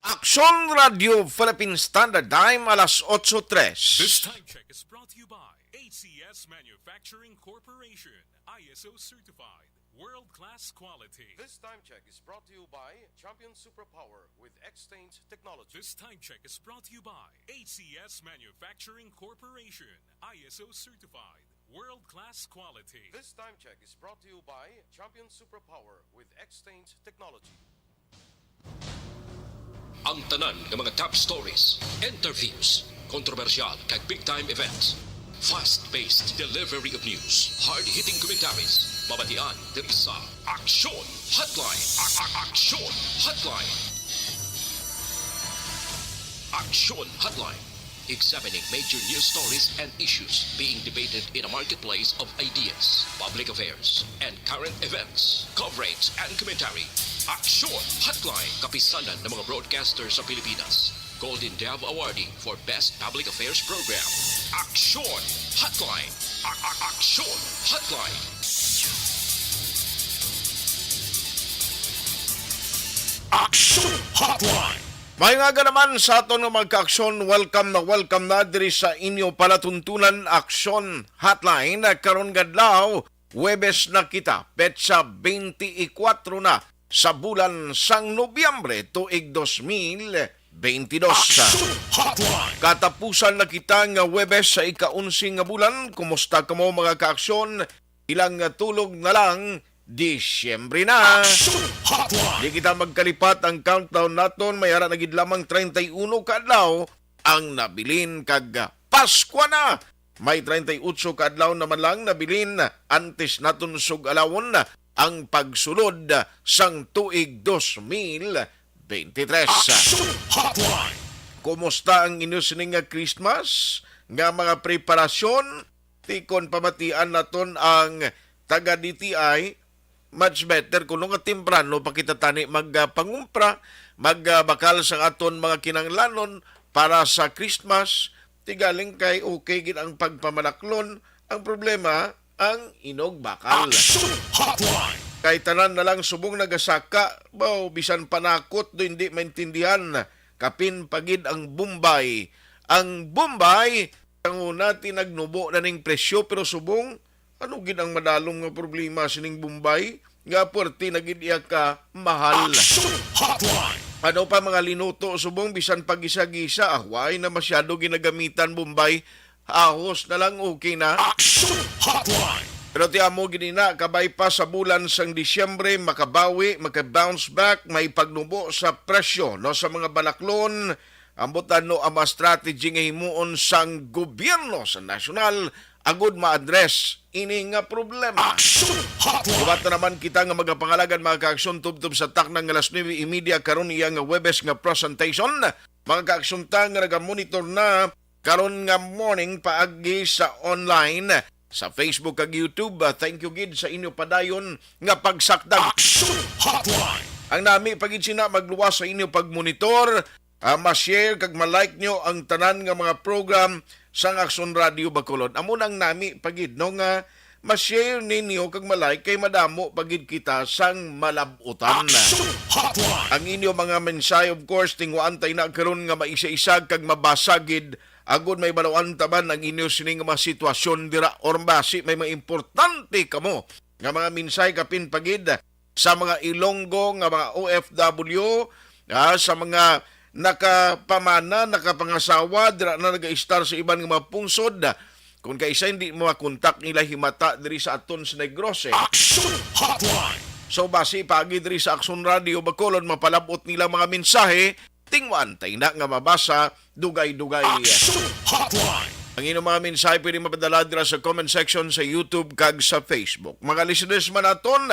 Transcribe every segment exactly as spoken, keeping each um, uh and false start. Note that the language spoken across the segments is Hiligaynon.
Aksyon Radio Philippine Standard Time, alas otso tres. This time check is brought to you by A C S Manufacturing Corporation, I S O certified, world-class quality. This time check is brought to you by Champion Superpower with X-Change Technology. This time check is brought to you by A C S Manufacturing Corporation, I S O certified, world-class quality. This time check is brought to you by Champion Superpower with X-Change Technology. Ang tanan nga mga top stories, interviews, kontrobersyal kag big time events. Fast-paced delivery of news, hard-hitting commentaries, mabatian diri sa Aksyon Hotline. A- a- Aksyon Hotline. Aksyon Hotline. Examining major news stories and issues being debated in a marketplace of ideas, public affairs, and current events. Coverage and commentary. Aksyon Hotline. Kapisanan ng mga broadcaster sa Pilipinas. Golden Dove Awardee for Best Public Affairs Program. Aksyon Hotline. A- a- Aksyon Hotline. Aksyon Hotline. May nga naman sa aton nga mga kaaksyon, welcome na welcome na diri sa inyo palatuntunan Aksyon Hotline. Karon nga adlaw, Huwebes na kita, petsa twenty-four na sa bulan sang Nobyembre tuig dos mil twenty-dos. Aksyon Hotline. Katapusan na kita nga Huwebes sa ika-onse nga bulan. Kumusta kamo, mga kaaksyon? Ilang tulog na lang, Disyembre na. Aksyon Hotline. Di kita magkalipat, ang countdown naton may ara na gid lamang treinta y uno ka adlaw ang nabilin, kag Paskwa na. May treinta y ocho ka adlaw naman lang nabilin antes naton sug-alawon ang pagsulod sang tuig dos mil twenty-three. Aksyon Hotline. Kumusta ang inyo sini nga Christmas nga mga preparasyon? Tikon pamatian naton ang taga D T I, much better kuno nga temprano pa kita tani magpangumpra, magbakal sa aton mga kinahanglanon para sa Christmas. Tigaling kay okay gid ang pagpamalaklon. Ang problema, ang inog bakal. Aksyon Hotline. Kay tanan na lang subong nagasaka, baw, bisan panakot do hindi maintindihan. Kapin pa gid ang Bombay. Ang Bombay, ang una, tinagnubo na ning presyo, pero subong, ano gid ang madalom nga problema sining Bombay? Nga puwerte na gid iya ka mahal. Aksyon Hotline. Ano pa mga linuto subong, bisan pagisa-gisa, ah, why na masyado ginagamitan Bombay? Ahos na lang, okay na. Aksyon Hotline. Pero ti amo gid ina, kabay pa sa bulan sang Disyembre, makabawi, maka-bounce back, may pagnubo sa presyo, no, sa mga balaklon. Ambot ano ang mga strategy nga himuon sang gobyerno sa nasyonal agud ma-address ini nga problema? Aksyon Hotline. Liwat na naman kita nga magapangalagan, mga kaaksyon, tubtob sa takna nga alas nuebe y media karon, iya nga Huwebes nga presentation. Mga kaaksyon ta nga nagamonitor na karon nga morning paagi sa online, sa Facebook kag YouTube. Ah, thank you gid sa inyo padayon nga pagsakdag. Aksyon Hotline. Ang nami pa gid sina magluwas sa inyo pagmonitor, ah, ma-share kag ma-like nyo ang tanan nga mga program sang Aksyon Radio Bacolod. Amo nang nami pa gid, no, nga ma-share ninyo kag ma-like kay madamo pa gid kita sang malab-utan. Aksyon Hotline. Ang inyo mga mensahe, of course, tinguhaan ta ina karon nga maisa-isa kag mabasa gid, agud may baluan ta man ang inyo sini nga mga sitwasyon dira, or basi may mga importante kamo nga mga mensahe, kapin pa gid sa mga Ilonggo nga mga O F W, ah, sa mga nakapamana, nakapangasawa, dira na nagaistar sa iban nga mga pungsod. Kung kaisa hindi mo makontak nila, himata diri sa aton sa Negros, eh. Aksyon Hotline. So, basi paagi diri sa Aksyon Radio Bacolod, mapalabot nila mga mensahe, tingwaan tay na nga mabasa, dugay-dugay. Aksyon Hotline. Ang inyong mga mensahe pwede mapadala dira sa comment section sa YouTube kag sa Facebook. Mga listeners man naton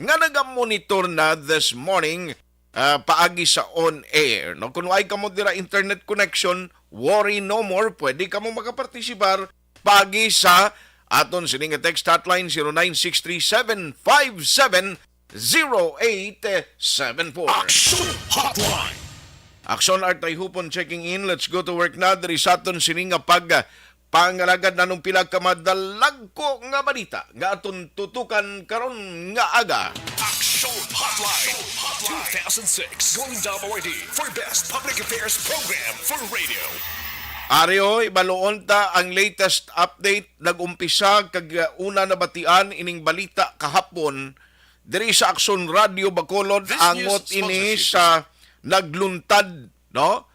nga nagamonitor na this morning, ah, paagi sa on air, no? Kung way kamo dira internet connection, worry no more. Pwede kamo makapartisipar paagi sa aton sini nga text hotline, zero nine six three seven five seven zero eight seven four. Aksyon Hotline. Aksyon Art Tayhupon checking in. Let's go to work na diri sa aton sini nga pag, ah, Pangalagad nanong pila ka madalagko nga balita nga aton tutukan karon nga aga. Action Hotline two thousand six, Golden W R D for Best Public Affairs Program for Radio. Ari, oy, baluon ta ang latest update. Nag-umpisa kag, uh, una nabatian ining balita kahapon diri sa Aksyon Radio Bacolod. This news angot ini sponsorship sa nagluntad, no?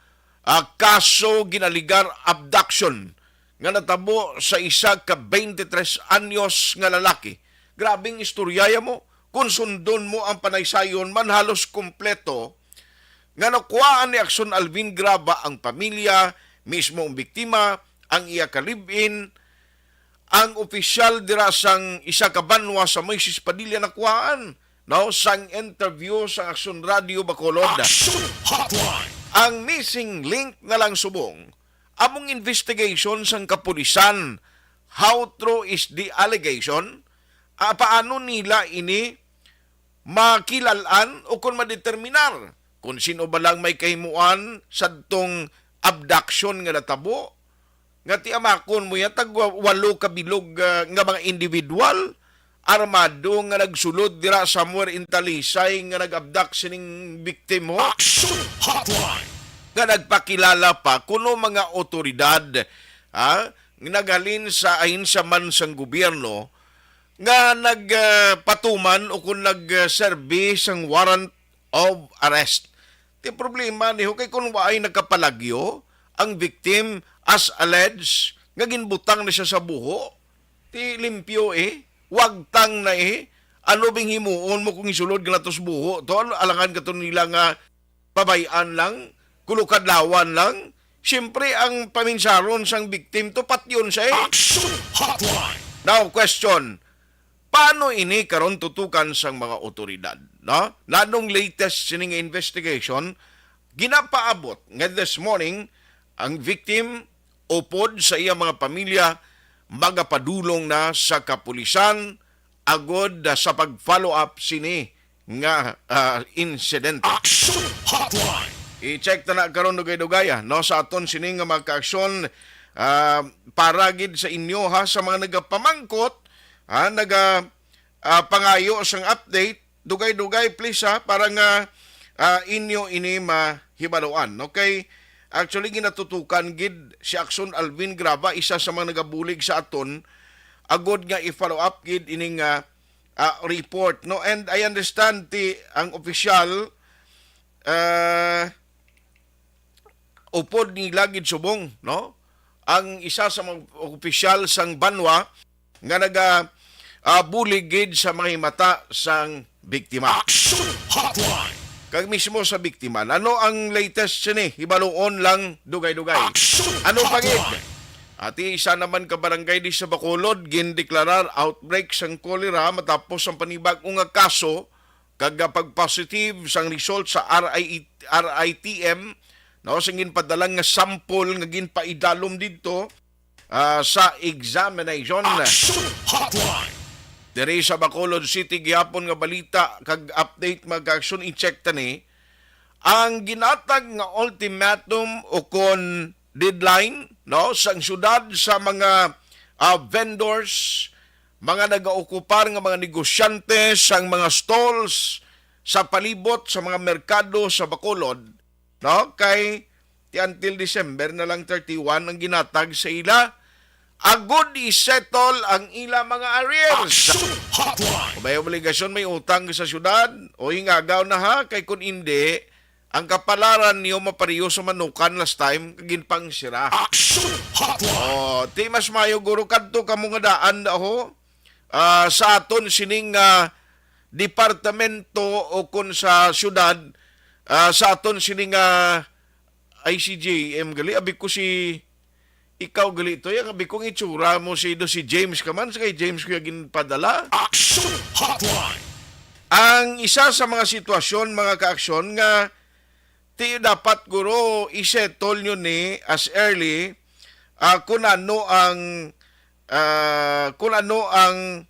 Ah, kaso ginaligar abduction nga natabo sa isa ka twenty-three anyos nga lalaki. Grabing istorya ya mo. Kung sundon mo ang panaysayon man halos kompleto, nga nakuhaan ni Aksyon Alvin Graba ang pamilya, mismo ang biktima, ang iya ka live-in, ang opisyal dira sang isa ka banwa sa Moises Padilla nakuhaan, no, sang interview sang Aksyon Radio Bacolod. Action Hotline. Ang missing link na lang subong among investigation sang kapulisan. How true is the allegation? Ah, paano nila ini makilal-an o kon madeterminar kung sino ba lang may kahimuan sadtong abduction nga natabo, nga ti amakon mo ya tag wa-, walo ka bilog, ah, nga mga individual armado nga nagsulod dira somewhere in Talisay nga nag-abduct sining victim ho. Action Hotline. Nga nagpakilala pa kuno mga otoridad, ha, naghalin sa ahensya man sang gobyerno nga nag, ah, patuman o kung nag, ah, serbi sang warrant of arrest. Ti problema niho kay kung waay nakapalagyo ang victim as alleged nga ginbutang na siya sa buho, ti limpyo eh, wagtang na eh. Ano bing himuon mo kung isulod ka natos buho to? Alangan ka to nila nga pabay-an lang, kulukadlawan lang. Siyempre, ang paminsaron sang victim to, patyon siya eh. Action Hotline. Now, question, paano ini karon tutukan sang mga otoridad, no? Nanong latest sini nga investigation, ginapaabot nga this morning, ang victim upod sa iya mga pamilya magapadulong na sa kapulisan agod, ah, sa pag-follow up sini nga, ah, insidente. Action Hotline. I-check ta na karon dugay-dugay, ah, no, sa aton sini nga mga kaaksyon, ah, para gid sa inyo ha, sa mga nagapamangkot, ha, naga, ah, pangayo sang update, dugay-dugay please ha, para nga, ah, inyo ini mahibaluan. Okay? Actually, ginatutukan gid si Aksyon Alvin Graba, isa sa mga nagabulig sa aton, agod nga i-follow up gid ining, ah, ah, report, no? And I understand ti ang opisyal, ah, upod ni lagid subong, no? Ang isa sa mga opisyal sang banwa nga naga, ah, bulig gid sa mga himata sang biktima. Action Hotline. Kag mismo sa biktima, ano ang latest sini? Hibaluon lang dugay-dugay. Action Ano pa gid? Hotline. Ati isa naman ka barangay di sa Bacolod, gindeklarar outbreak sang kolera matapos ang panibag-o nga kaso kag pag-positive sang result sa R I, R I T M, no, sang ginpadala nga sample nga ginpaidalom didto, ah, sa examination. Action Hotline. Diri sa Bacolod City gihapon nga balita kag update, mga kaaksyon, i-check ta ni. Ang ginatag nga ultimatum o kon deadline, no, sang syudad sa mga, ah, vendors, mga nagaokupar nga mga negosyante sang mga stalls sa palibot sa mga merkado sa Bacolod, no, kay ti until December na lang thirty-one ang ginatag sa ila agod i-settle ang ila mga arrears. Action Hotline. Kung may obligasyon, may utang sa syudad, o hingagaw na ha, kay kun indi, ang kapalaran niyo mapareho sa manukan last time, kag ginpangsira. Action Hotline. Oh, ti mas mayo guro kadto kamo nga daan daho, ah, sa aton sining, ah, departamento o kon sa syudad, ah, sa aton sining, ah, I C J M gali, abi ko si ikaw gali to, ya, abi kong itsura mo si do si James ka man, sa kay James ko ya ginpadala. Action Hotline. Ang isa sa mga sitwasyon, mga kaaksyon, nga ti dapat guro i-settle nyo ni as early, ah, kung ano ang, ah, kung ano ang,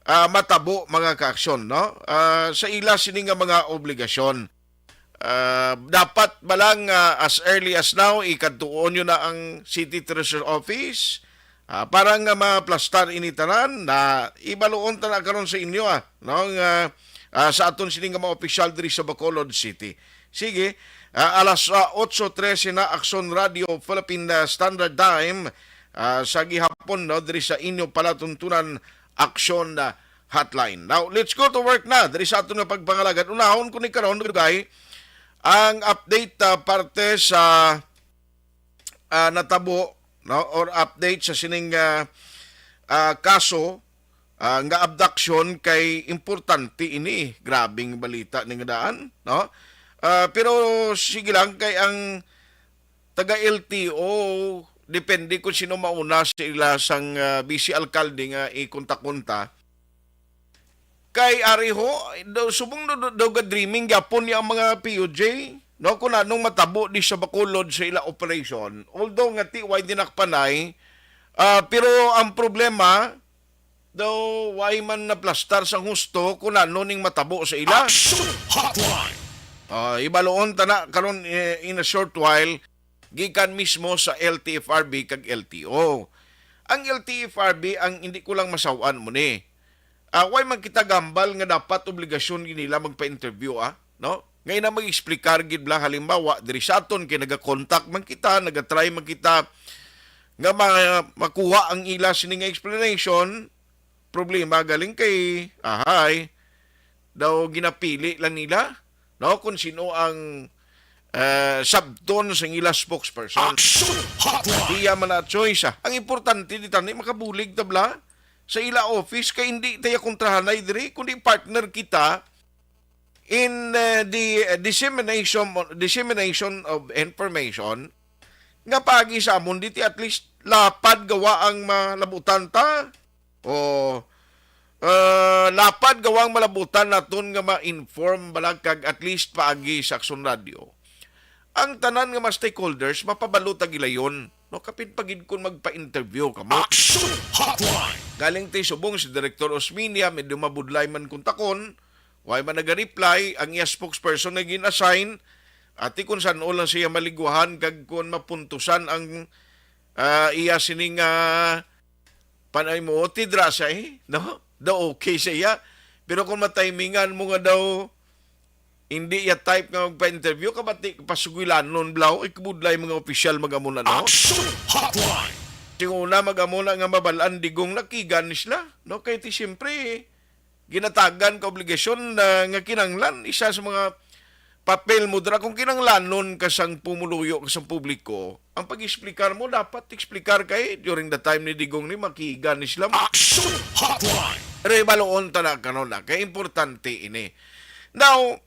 ah, matabo, mga kaaksyon, no? Ah, sa ila sini nga mga obligasyon. Ah, dapat ba lang, ah, as early as now, ikadtuon nyo na ang City Treasurer Office, Ah, para nga maplastar ini tanan, na ibaluon ta na karon sa inyo, ah, no, nga, ah, sa aton sini nga mga opisyal diri sa Bacolod City. Sige, ah, alas, ah, otso trese na, Aksyon Radio Philippine, ah, Standard Time, ah, sa gihapon, no, diri sa inyo palatuntunan, Aksyon, ah, Hotline. Now, let's go to work na diri sa aton nga pagpangalagad. Unahon ko ni karon, dugay, ang update, ah, parte sa, ah, natabo, no, or update sa sining, ah, ah, kaso, ah, nga abduction, kay importante ini. Grabing balita ni nga daan, no? Ah, pero sige lang, kay ang taga L T O, depende kung sino mauna sa ila sang, ah, vice alkalde nga ikontak-kontak. Kay ari ho, daw, subong daw, daw, daw ga-dreaming gyapon niya ang mga P U J, no? Kung anong matabo di sa Bacolod sa ila operation. Although nga ti way dinakpanay, ah, pero ang problema, daw way man naplastar sang husto kung ano ning matabo sa ila. Action Hotline! Ah, ibaloon ta na karon, eh, in a short while, gikan mismo sa L T F R B kag L T O. Ang L T F R B, ang hindi ko lang masaw-an mo ni, ah, way man kita gambal nga dapat obligasyon gid nila magpa-interview, ah, no? Ngay na mag-explicar gid bala, halimbawa, diri sa aton kay nagakontak man kita, nagatry man kita nga ma-, makuha ang ila sini nga explanation. Problema galing kay, ahay, daw ginapili lang nila, no, kung sino ang, eh, sabton sa ila spokesperson. Action Hotline! Iya man na choice, ah. Ang importante di tani makabulig tabla sa ila office, kay hindi tayo kontrahanay diri, kundi partner kita in, eh, the, eh, dissemination, dissemination of information nga paagi sa amon diti, at least lapad gawa ang malabutan ta. O, eh, lapad gawa ang malabutan naton nga ma-inform bala kag at least paagi sa Aksyon Radio. Ang tanan nga mga stakeholders mapabalo ta gilayon, no, kapin pa gid kon magpa-interview kamo. Action Hotline! Galing ti subong si Director Osminia, medyo mabudlay man kontakon, way man naga-reply ang iya spokesperson nga gin-assign, ati kung san-o lang siya maligwahan kag kung mapuntusan ang, ah, iya sining, ah, panay mo, ti dra siya, eh, no? Daw okay sa iya. Pero kung matimingan mo nga daw hindi iya type nga magpa-interview, kabati pasugilanon blaw, ikabudlay mga opisyal mag-amo na, no? Action Hotline! Sing una mag-amo na nga mabal-an digong nakigan ni sila, no? Kay ti siyempre, ginatagan ka obligasyon na nga kinahanglan, isa sa mga papel mo dira kung kinahanglanon ka sang pumuluyo ka sang publiko, ang pag-explicar mo dapat explicar kay during the time ni Digong ni makiga ni sila. Action Hotline! Pero ibaluon ta na karon na kay importante ini. Now,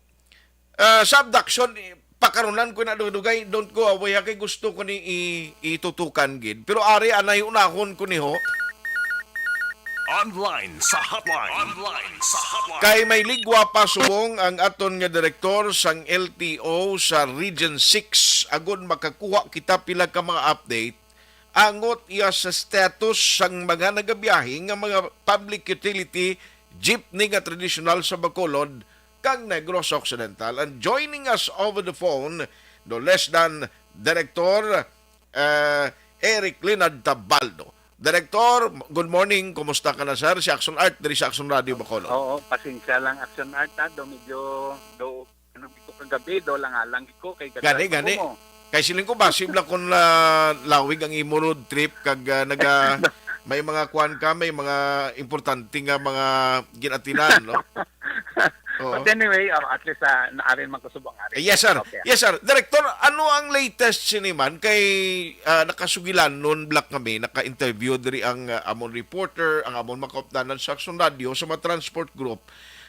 ah, sa abduction, eh, pakarunan ko na dugay, don't go away, ha, kay gusto ko ni i-, itutukan gid. Pero ari, anay unahon ko ni ho. Online sa hotline. Online sa hotline. Kay may ligwa pa subong ang aton nga direktor sang L T O sa Region six, agud makakuha kita pila ka mga update angot iya sa status sang mga nagabiyahe nga mga public utility jeepney nga tradisyonal sa Bacolod kag Negros Occidental. And joining us over the phone, no less than Director, eh, Eric Leonard Tabaldo. Director, good morning. Kumusta ka na, sir? Si Action Art, diri sa Action Radio Bacolod. Oo, pasensya lang, Action Art, ha. Do medyo, do, ano, ito kagabi, do lang alang ko kay Gani, gani. Mo. Kay siling ko, basib lang kung, ah, lawig ang imo road trip kag, ah, naga-, may mga kuan ka, may mga importante nga mga ginatinan, no? Oo. But anyway, oh, at least, ah, naarin man ko subong ari. Eh, yes, sir. Okay. Yes, sir. Director, ano ang latest sini man? Kay, ah, nakasugilanon black kami, naka-interview diri ang, ah, amon reporter, ang amon makaupdanan sa Action Radio, sa mga transport group,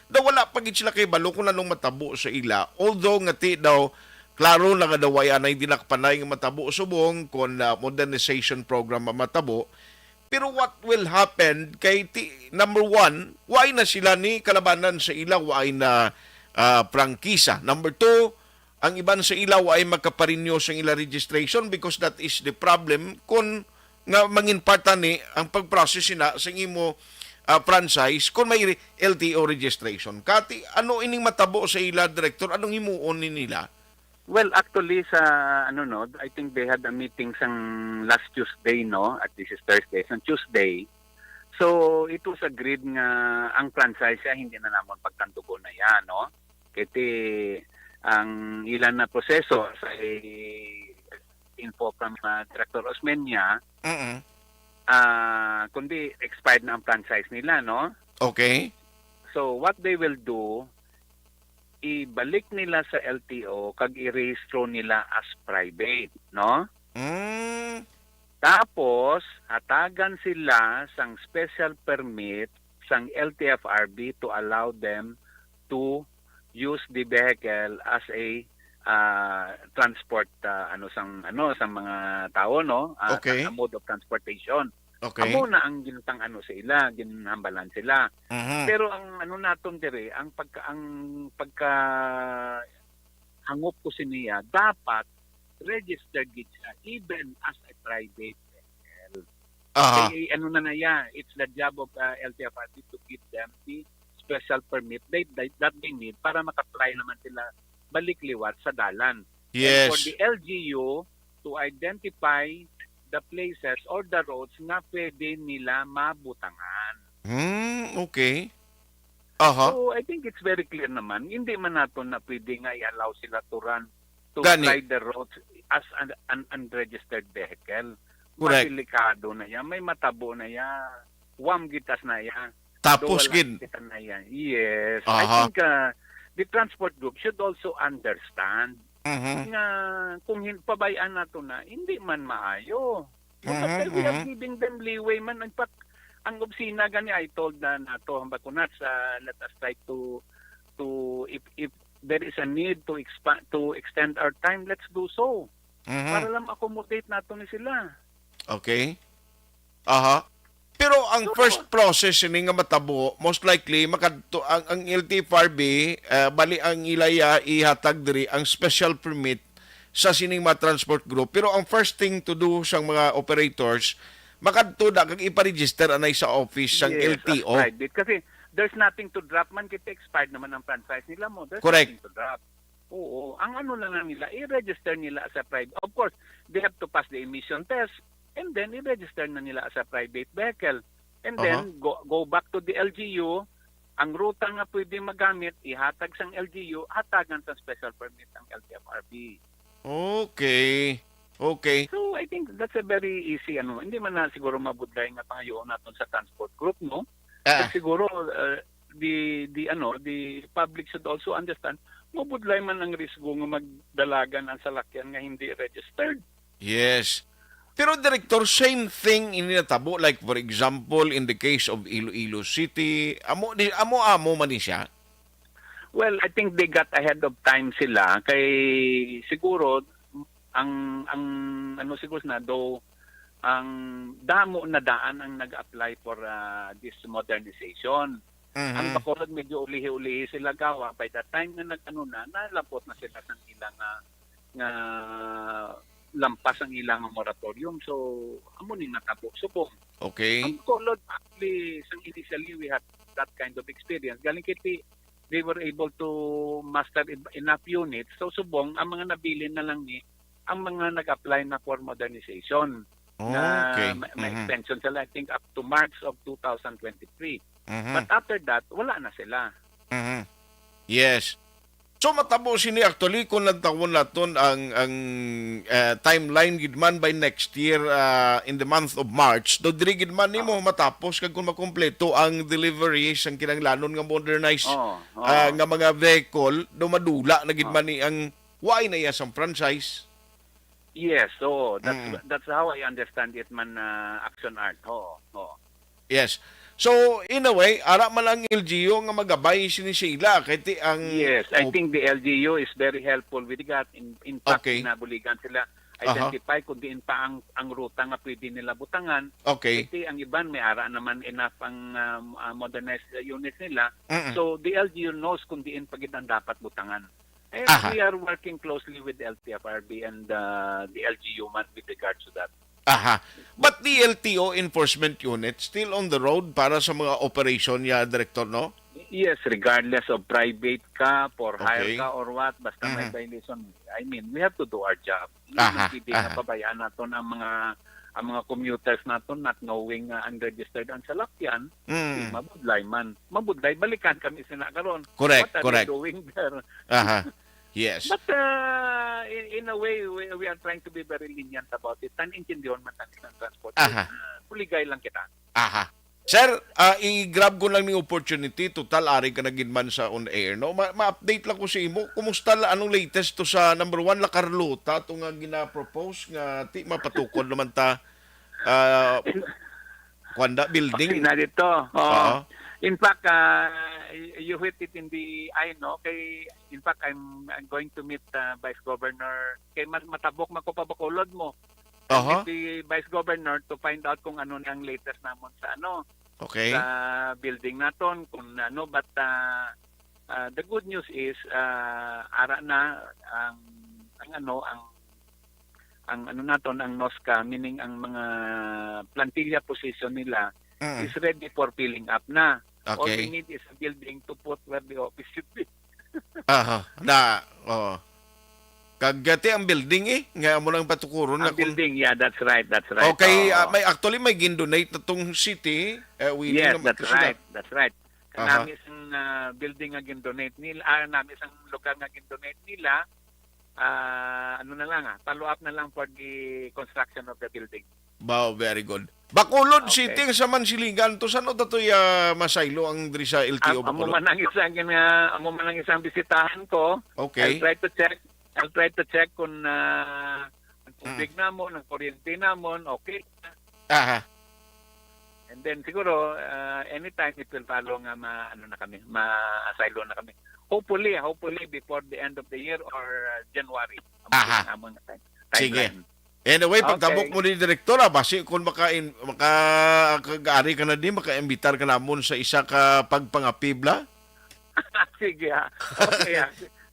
na wala pa gid sila kay balo kung anong matabo sa ila. Although nga ti daw, klaro na nga daw way anay dinakpanay nga matabo subong kung, ah, modernization program ang matabo. Pero what will happen kay ti-, number one, way na sila ni kalabanan sa ila, way na, ah, prangkisa. Number two, ang iban sa ila way makaparinyo sa ila registration because that is the problem kung nga mangin part ni ang pag-process na sa imo, ah, franchise kung may re-, L T O registration. Kati, ano ining matabo sa ila, Director? Anong himuon ni nila? Well, actually, sa, ano, no, I think they had a meeting sang last Tuesday, no, at this is Thursday, sang Tuesday. So, it was agreed nga ang franchise siya, hindi na namon pagtandugon na yan, no? Kiti ang ilan na proseso sa info from, uh, Director Osmeña, Mm-mm. Ah, kundi expired na ang franchise nila, no? Okay. So, what they will do, ibalik nila sa L T O kag i-rehistro nila as private, no? Mm. Tapos, hatagan sila sang special permit sang L T F R B to allow them to use the vehicle as a, ah, transport, ah, ano, sang, ano, sang mga tao, no? Ah, Okay. A mode of transportation. Okay. Amo na ang gintang, ano, sa ila, ginhambalan sila. Mhm. Pero ang, ano, naton dire, ang pagka, ang pagka hangop ko siniya, dapat registered gid siya, even as a private vehicle. Aha. Eh, ano na na iya, it's the job of, uh, L T F R B to give them the special permit they, they, that they need para maka-fly naman sila balik liwat sa dalan. And for Yes. the L G U to identify the places or the roads nga pwede nila mabutangan. Hmm, okay. Aha. So, I think it's very clear naman. Hindi man naton na pwede nga i-allow sila to run, to Gani. fly the roads as an, an unregistered vehicle. Correct. Mas delikado na yan. May matabo na yan. Wam gitas na yan. Tapos Duwal gid. Kita na yan. Yes. I Aha. think, uh, the transport group should also understand Mhm. nga kung hin-, pabayaan nato na, hindi man maayo. Mhm, But we are mhm. giving them leeway man. In fact, ang opisina gani, I told na nato, ang bakunat sa, let us try to, to, if, if there is a need to expa-, to extend our time, let's do so. Mhm. Para lang accommodate nato ni sila. Okay. Aha. Pero ang So, first process ini nga matabo, most likely, makadto ang, ang L T F R B, eh, bali ang ilaya ihatag diri ang special permit sa sining mga transport group. Pero ang first thing to do sang mga operators, makadto na kag iparegister anay sa office sang Yes, L T O. as private. Kasi there's nothing to drop man, kita expired naman ang franchise nila mo. There's Correct. nothing to drop. Oo. Ang ano na lang nila, i-register nila as a private. Of course, they have to pass the emission test and then i-register na nila as a private vehicle. And Aha. then, go, go back to the L G U, ang ruta nga pwede magamit, ihatag sang L G U, hatagan sa special permit ang L T F R B. Okay. Okay. So, I think that's a very easy, ano, hindi man na siguro mabudlay nga pangayoon naton sa transport group, no? Ah. But siguro, uh, the, the, ano, the public should also understand, mabudlay man ang risgo nga magdalagan ang salakyan nga hindi registered. Yes. Pero, Director, same thing ini natabo. Like, for example, in the case of Iloilo City, amo di, amo-amo man ni siya? Well, I think they got ahead of time sila. Kay siguro, ang, ang ano siguro na, though, ang damo na daan ang nag-apply for, ah, this modernization. Mhm. Ang Bacolod, medyo ulihi-ulihi sila gawa. By the time na nag-ano na, nalapot na sila sang ilang, ah, nga lampas ang ilang moratorium. So, amo ni natabo subong. Okay. Ang Bacolod, actually, sang initially, we had that kind of experience. Galing kay ti-, they were able to muster en-, enough units. So, subong, ang mga nabilin na lang ni ang mga nag-apply na for modernization. Oh, na okay. ma-, ma-, Mhm. extension sila, I think, up to March of two thousand twenty-three. Mhm. But after that, wala na sila. Mhm. Yes. So, matabo sini actually kung nagtawon naton ang, ang, eh, timeline gid man by next year, ah, in the month of March, do diri gid man nimo Ah. matapos kag kung makumpleto ang delivery sang kinahanglanon nga modernized, Oo, oo. ah, nga mga vehicle, do madula na gid Oo. man ni ang why na iya sang franchise. Yes, oo. That's, Mm. that's how I understand it man, ah, Action Art. Oo, oo. Yes. So, in a way, ara man ang L G U nga magabay sini sa ila, kay ti ang Yes, I op- think the L G U is very helpful with that. In, in fact, Okay. nabuligan sila Aha. identify kung diin pa ang, ang ruta nga pwede nila butangan. Okay. Kay ti ang iban, may ara naman enough ang, um, ah, modernized units nila. Mm-mm. So, the L G U knows kung diin pa gid ang dapat butangan. And Aha. we are working closely with L T F R B and, uh, the L G U man with regards to that. Aha. But the L T O enforcement unit still on the road para sa mga operation niya, Director, no? Yes, regardless of private ka, for hire Okay. ka or what, basta may Mhm. violation, I mean, we have to do our job. Hindi Aha, man pwede nga aha. pabayaan naton ang mga, ang mga commuters naton not knowing nga unregistered ang salakyan. Mm. Mabudlay man. Mabudlay, balikan kami sila karon. Correct, What are correct. They doing there? Aha. Yes. But uh, in, in a way, we, we are trying to be very lenient about it. Tan intindihon man ang isang transport. Aha. Uh, kuligay lang kita. Aha. Sir, ah, i-grab ko lang ning opportunity. Total, ari ka na gid man sa on air, no? Ma- ma-update lang ko sa imo. Kumusta la, anong latest to sa number one, La Carlota, to nga gina-propose nga ti mapatukod naman ta, ah, kwanda, building? Pati na dito. Oo. Oo. In fact, uh, you hit it in the eye, no? Kay, in fact, I'm, I'm going to meet uh, Vice Governor. Kay mas matabok man ko pa Bacolod mo. Aha. Meet the Vice Governor to find out kung ano na ang latest namon sa ano, Okay. sa building naton, kung ano, but uh, uh, the good news is uh, ara na ang, ang ano, ang ang ano naton, ang NOSCA, meaning ang mga plantilla position nila Mm. is ready for filling up na. All we Okay. Need is a building to put where the office should be. Aha. Na, oh. Kag gati ang building eh, nga mo lang patukuron nga Ang building, yeah, that's right, that's right. Okay, Oo. Ah, may actually may gindonate na tong city. Eh, waiting Yes, naman that's to sila. Right, that's right. Aha. Nami isang ah, building nga gindonate nila, ah, nami isang lugar nga gindonate nila. Ah, ano na lang, ah, follow up na lang for the construction of the building. Wow, very good. Bacolod Okay. City sa Mansiligan to, saan o tatoy ah, masaylo ang diri sa L T O Am- amo Bacolod? man ang isang gina, amo man ang isang bisitahan ko. Okay. I'll try to check. I'll try to check kung ah, ang tubig namon, ang kuryente namon, okay. Aha. And then siguro uh, anytime it will follow nga ma ano na kami, ma-asylum na kami. Hopefully, hopefully before the end of the year or uh, January. Ang Aha. Ang mga time, Sige. Timeline. Anyway, Okay. Pagtabok mo ni Direktor, ah, basi kung maka maka kag-ari ka na din, maka-imbitar ka namon sa isa ka pagpangapibla. Sige ha. Okay ha.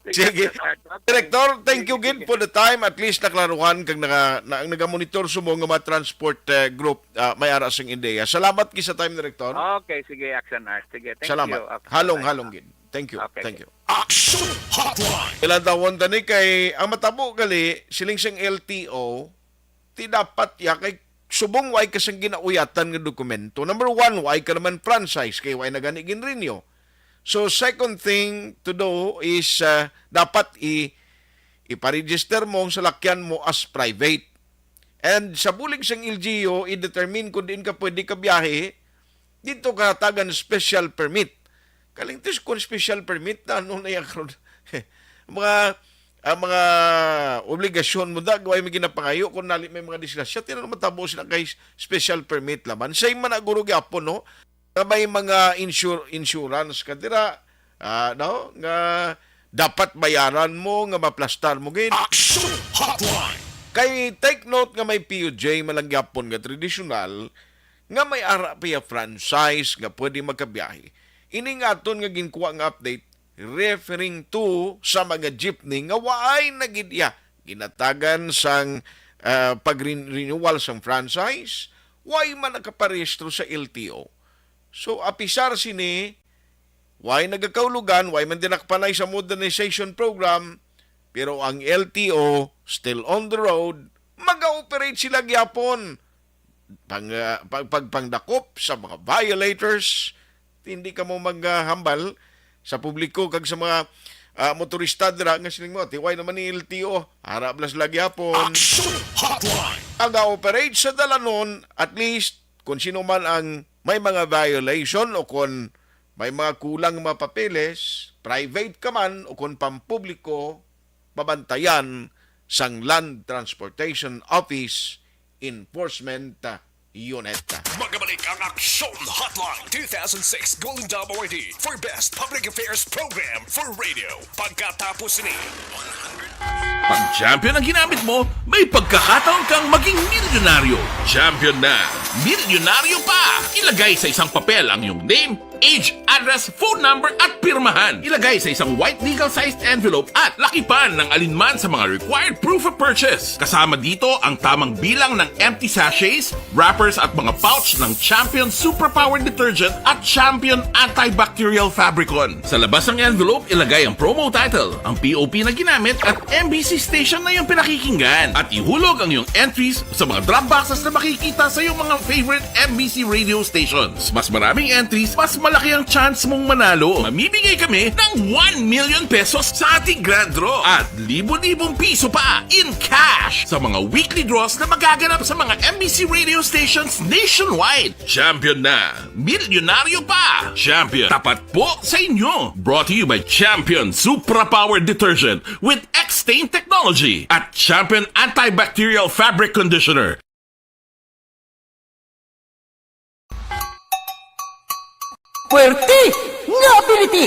Sige. Sir Art. Okay. Director, thank you Sige, gid sige. For the time. At least naklaruhan kag naga, na, ang nagamonitor sa mga mga transport eh, group ah, may ara sing ideya. Salamat gid sa time, Director. Okay, sige, Action Art. Sige, thank Salamat. you. Okay, Halong, bye. halong gid. Thank you. Okay. Thank you. Action Hotline. Ilang tawon tani kay ang matabo gali siling sang L T O, ti dapat ya kay subong way ka sang ginauyatan nga dokumento. Number one, way ka naman franchise kay way na gani ginrenew. So second thing to do is uh, dapat i iparegister mo ang salakyan mo as private. And sa bulig sang L G U, i-determine kung diin ka pwede ka biyahe, dito ka tagan special permit. Kalingtis kung special permit na ano na yan karon. Mga ang mga obligasyon mo da gaway may ginapangayo kung nali may mga disgrasya, tinan matabo sila kay special permit laman. Say man na guro gyapon, no? Nga may mga insur- insurance ka dira, ah, no? Nga dapat bayaran mo, nga maplastar mo gid. Action Hotline. Kay take note nga may P U J man lang gyapon nga tradisyonal nga may ara pa ya franchise nga pwede magkabiyahe. Ini nga aton nga ginkuha nga update referring to sa mga jeepney nga waay na gid iya ginatagan sang ah, pag-renewal sang franchise, way man nakaparehistro sa L T O. So apisar sini, way nagakaulogan, way man dinakpanay sa modernization program, pero ang L T O still on the road, mag-ooperate sila gyapon pang, ah, pag, pagpangdakop sa mga violators. Hindi ka mo maghambal sa publiko kag sa mga ah, motorista dira nga siling mo, tiway naman ni L T O, harap lang sila gyapon. Action Hotline. Aga-operate sa dalanon, at least, kung sino man ang may mga violation o kung may mga kulang nga mga papeles, private ka man o kung pampubliko, mabantayan sang Land Transportation Office Enforcement Unit. Magabalik ang Action Hotline two thousand six Golden Dove Awardee for Best Public Affairs Program for Radio. Pagkatapos ni Pag champion ang ginamit mo, may pagkakataon kang maging milyonaryo. Champion na, milyonaryo pa! Ilagay sa isang papel ang iyong name, age, address, phone number, at pirmahan. Ilagay sa isang white legal-sized envelope at lakipan ng alinman sa mga required proof of purchase. Kasama dito ang tamang bilang ng empty sachets, wrappers, at mga pouch ng Champion Suprapower Detergent at Champion Antibacterial Fabricon. Sa labas ng envelope, ilagay ang promo title, ang P O P na ginamit, at M B C station na iyong pinakikinggan. At ihulog ang iyong entries sa mga drop boxes na makikita sa iyong mga favorite M B C radio stations. Mas maraming entries, mas malaki ang chance mong manalo. Mamimigay kami ng one million pesos sa ating grand draw at libo-libong piso pa in cash sa mga weekly draws na magaganap sa mga M B C radio stations nationwide. Champion na! Milyonaryo pa! Champion, tapat po sa inyo! Brought to you by Champion Supra Power Detergent with X-Stain Technology at Champion Antibacterial Fabric Conditioner. Puwerte nga ability!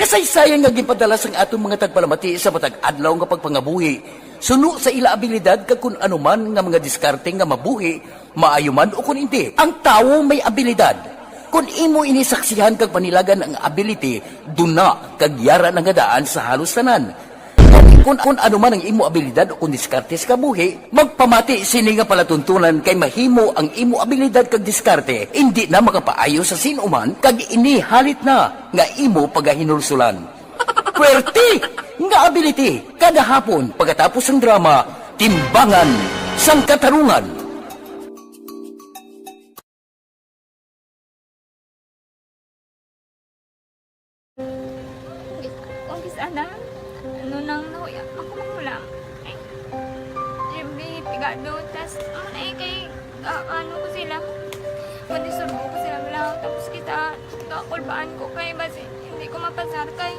Kasaysayan nga ginpadala sang aton mga tagpalamati sa matag adlaw nga pagpangabuhi, suno sa ila abilidad kag kun ano man nga mga diskarte nga mabuhi, maayo man o kun indi. Ang tawo may abilidad. Kun imo ini saksihan kag panilagan ang ability, duna kag yara na nga daan sa halos tanan. Kun, kun ano man ang imo abilidad o kun diskarte sa kabuhi, magpamati sini nga palatuntunan kay mahimo ang imo abilidad kag diskarte indi na makapaayo sa sin-o man kag ini halit na nga imo pagahinulsulan. Puwerte nga ability kada hapon pagkatapos sang drama, Timbangan sang Katarungan. Kung kis-, ana, ano nang nahuya, ako manghulam. Ay, Jimmy, pigado, tas, ano na eh, kay, ah, ano ko sila, madisturbo ko sila, wala, tapos kita, kakulbaan ko kay, basi, hindi ko mapasar kay.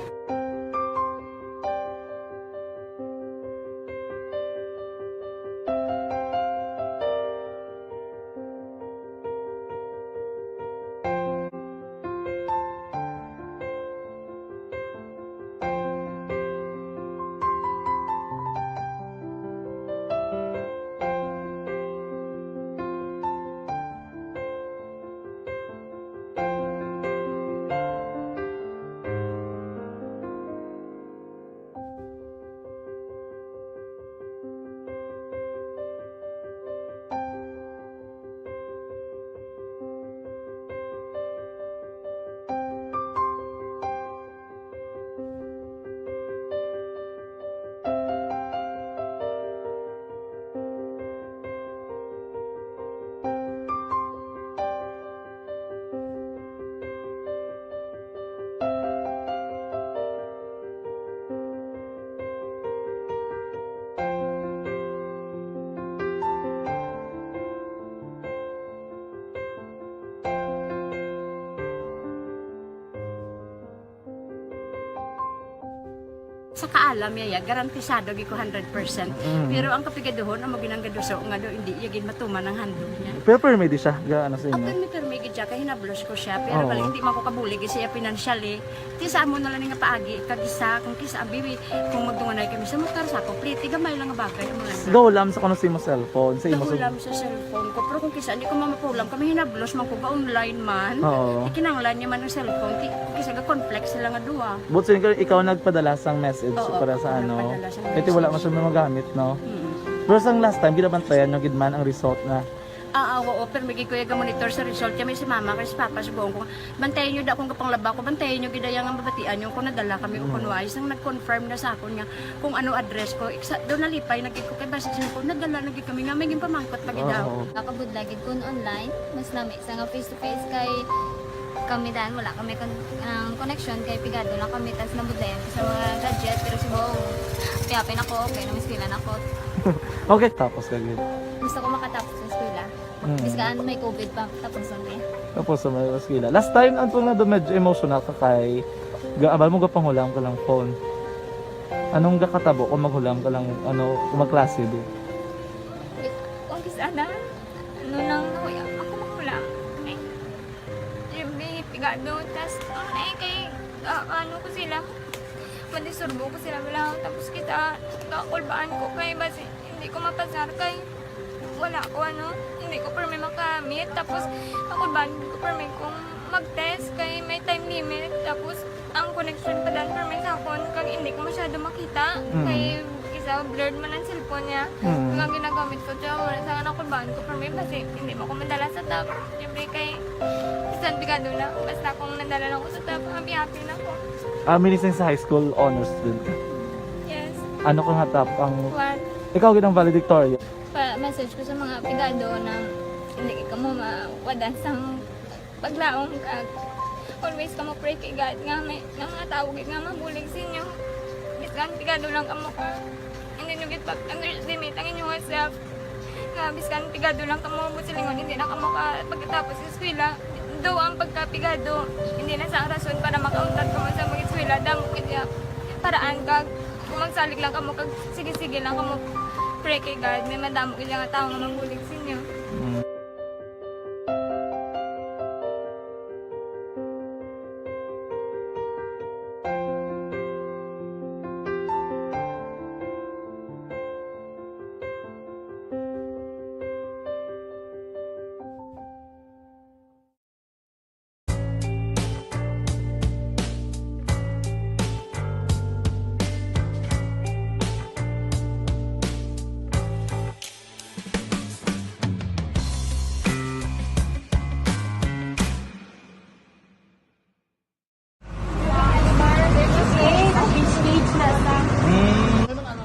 Sa kaalam niya, ya, garantisado gid ko hundred percent. Mm. Pero ang kapigaduhon, amo gid ang gaduso nga do, hindi niya gid matuman ang handog niya. Pero permi di siya, ga, ano sa imo? Permi, permi gid siya, kay hinablos ko siya. Pero Oo. bali, hindi man ko kabulig siya financially. Ti sa amo na lang nga paagi, kag isa, kung kisa, abi, kung magdunganay kami sa motor, sa ako, pliti, gamay lang nga bagay, amo lang. Gahulam sa kuno sa imo cellphone, sa imo Gahulam sa cellphone ko, pero kung kisa, hindi ko mamapulam, kami hinablos man ko, ga-online man. Oo. Ikinanglan niya man ang cellphone, ti-, kung kisa, ga-conflict sila nga duha. But sin-, ikaw nagpadala sang message Oo, para sa ako ano? nagpadala sang Kaya wala message. masyadong magamit, no? Mm. Pero sang last time, ginabantayan nyo gid man ang result na. Ah, ah, oo, pero may gid ko yung monitor sa result. Kami si mama, kay si papa, si buong ko. Bantayan nyo da kung kapanglaba ko, bantayan nyo gid yung mabatian nyo kung nadala kami o Mm. kung wais. Nang nag-confirm na sa akon nga kung ano address ko, iksa, doon nalipay na gid ko kay basta siya ko, nadala na gid kami nga may ginpamangkot pa gid daw. Oo. Nakabudla gid kun online, mas nami sa nga face to face kay kami dan wala kami kon-, ang connection kay pigado lang kami tas nabudlayan ko sa mga gadget pero si Bong, kaya pin ako okay nang eskwela na ko. Okay, tapos ka gid. Gusto ko makatapos sa eskwela. Mm. Bis kaan may covid pa, tapos ang eh. Tapos sa mga eskwela. Last time, ang tunga do medyo emotional ka kay ga-, abal mo gapanghulam ka lang phone. Anong gakatabo kung maghulam ka lang, ano, kung magklase di? Kung kis-, ana, ano nang nahuya, ako maghulam. Ay, Jimmy, pigado, tas, ano na eh, kay, ah, ano ko sila, madisturbo ko sila, wala, tapos kita, kakulbaan ko kay, basi, hindi ko mapasar kay, wala ko, ano, hindi ko permi makamit, tapos, kakulbaan ko permi kung Pag-test kay may time limit, tapos ang connection pa dan permi sa akon, kag hindi ko masyado makita, Mm. kay isa blurred man ang cellphone niya. Mm. Kag ang ginagamit ko, tiyan mo na sa anak ko, baon ko permi, basi hindi mo ko madala sa top. Siyempre kay, bisan pigado na, basta kung nadala lang ko sa top, happy-happy na ko. Ah, minising sa high school, honors student ka? Yes. Ano ka nga top ang One. Ikaw gid ang valedictorian? Pa-message ko sa mga pigado na hindi ka mo mawadan sang paglaom, kag always kamo pray kay God nga may, nga mga tawo gid nga mabulig sa inyo. Bisan pigado lang kamo ka, hindi nyo gid pag-underestimate ang inyong self. Nga bisan pigado lang kamo, buot silingon, hindi na kamo ka pagkatapos sa eskwela. Daw ang pagkapigado, hindi na sa rason para makauntat kamo sa mag-eskwela. Damo gid nga paraan, kag kung magsalig lang kamo, kag sige-sige lang kamo pray kay God, may madamo gid nga tawo nga mabulig sa inyo. Mm.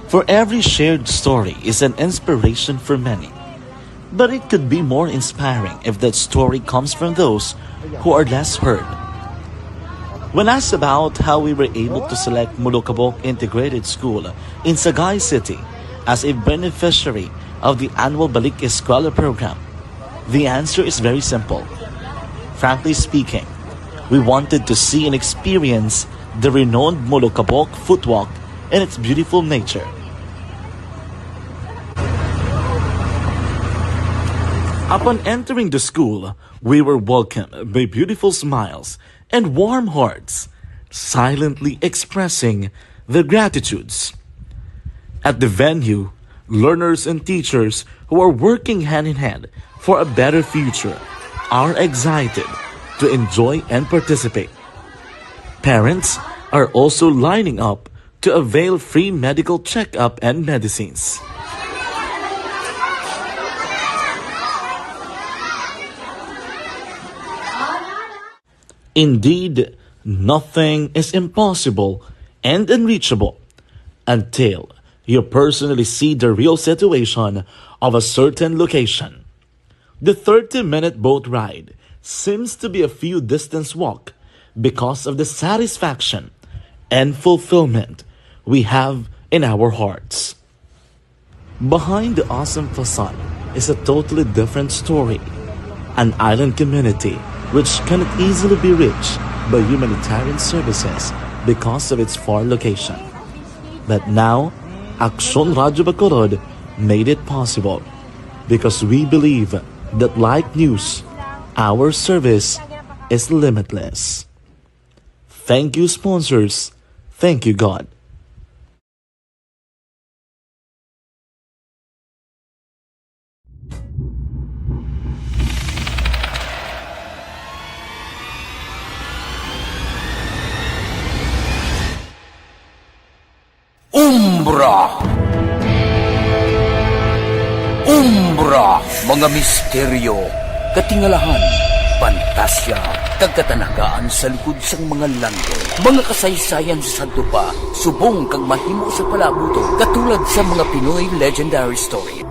For every shared story is an inspiration for many. But it could be more inspiring if that story comes from those who are less heard. When asked about how we were able to select Mulukabok Integrated School in Sagay City as a beneficiary of the annual Balik Eskwela program, the answer is very simple. Frankly speaking, we wanted to see and experience the renowned Mulukabok Footwalk and its beautiful nature. Upon entering the school, we were welcomed by beautiful smiles and warm hearts, silently expressing their gratitudes. At the venue, learners and teachers who are working hand in hand for a better future are excited to enjoy and participate. Parents are also lining up to avail free medical checkup and medicines. Indeed, nothing is impossible and unreachable until you personally see the real situation of a certain location. The thirty-minute boat ride seems to be a few distance walk because of the satisfaction and fulfillment we have in our hearts. Behind the awesome facade is a totally different story, an island community which cannot easily be reached by humanitarian services because of its far location. But now, Aksyon Radyo Bacolod made it possible because we believe that like news, our service is limitless. Thank you, sponsors. Thank you, God. Umbra. Umbra, mga misteryo, katingalahan, pantasya, kag katanagaan sa likod sang mga langit. Mga kasaysayan sa sadto pa, subong kag mahimo sa palabuton, katulad sa mga Pinoy legendary story.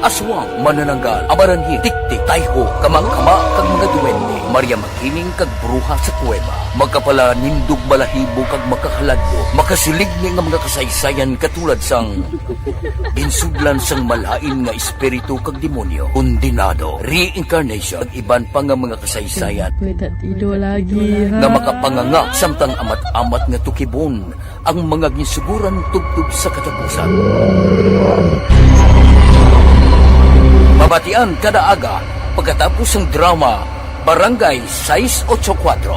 Aswang, manananggal, amaranhi, tiktik, tayho, kamangkama, kag mga duwende, Maria Makiling kag bruha sa kuweba, magkapalanindog balahibo kag makahaladlo, makasiligni nga mga kasaysayan katulad sang ginsudlan sang malain nga espiritu kag demonyo, kondenado, reincarnation, kag iban pa nga mga kasaysayan May tatido lagi, ha? nga makapanganga samtang amat-amat nga tukibon ang mga ginsuguran tubtob sa katapusan. Mabatian kada aga pagkatapos sang drama Barangay sais ocho kuwatro.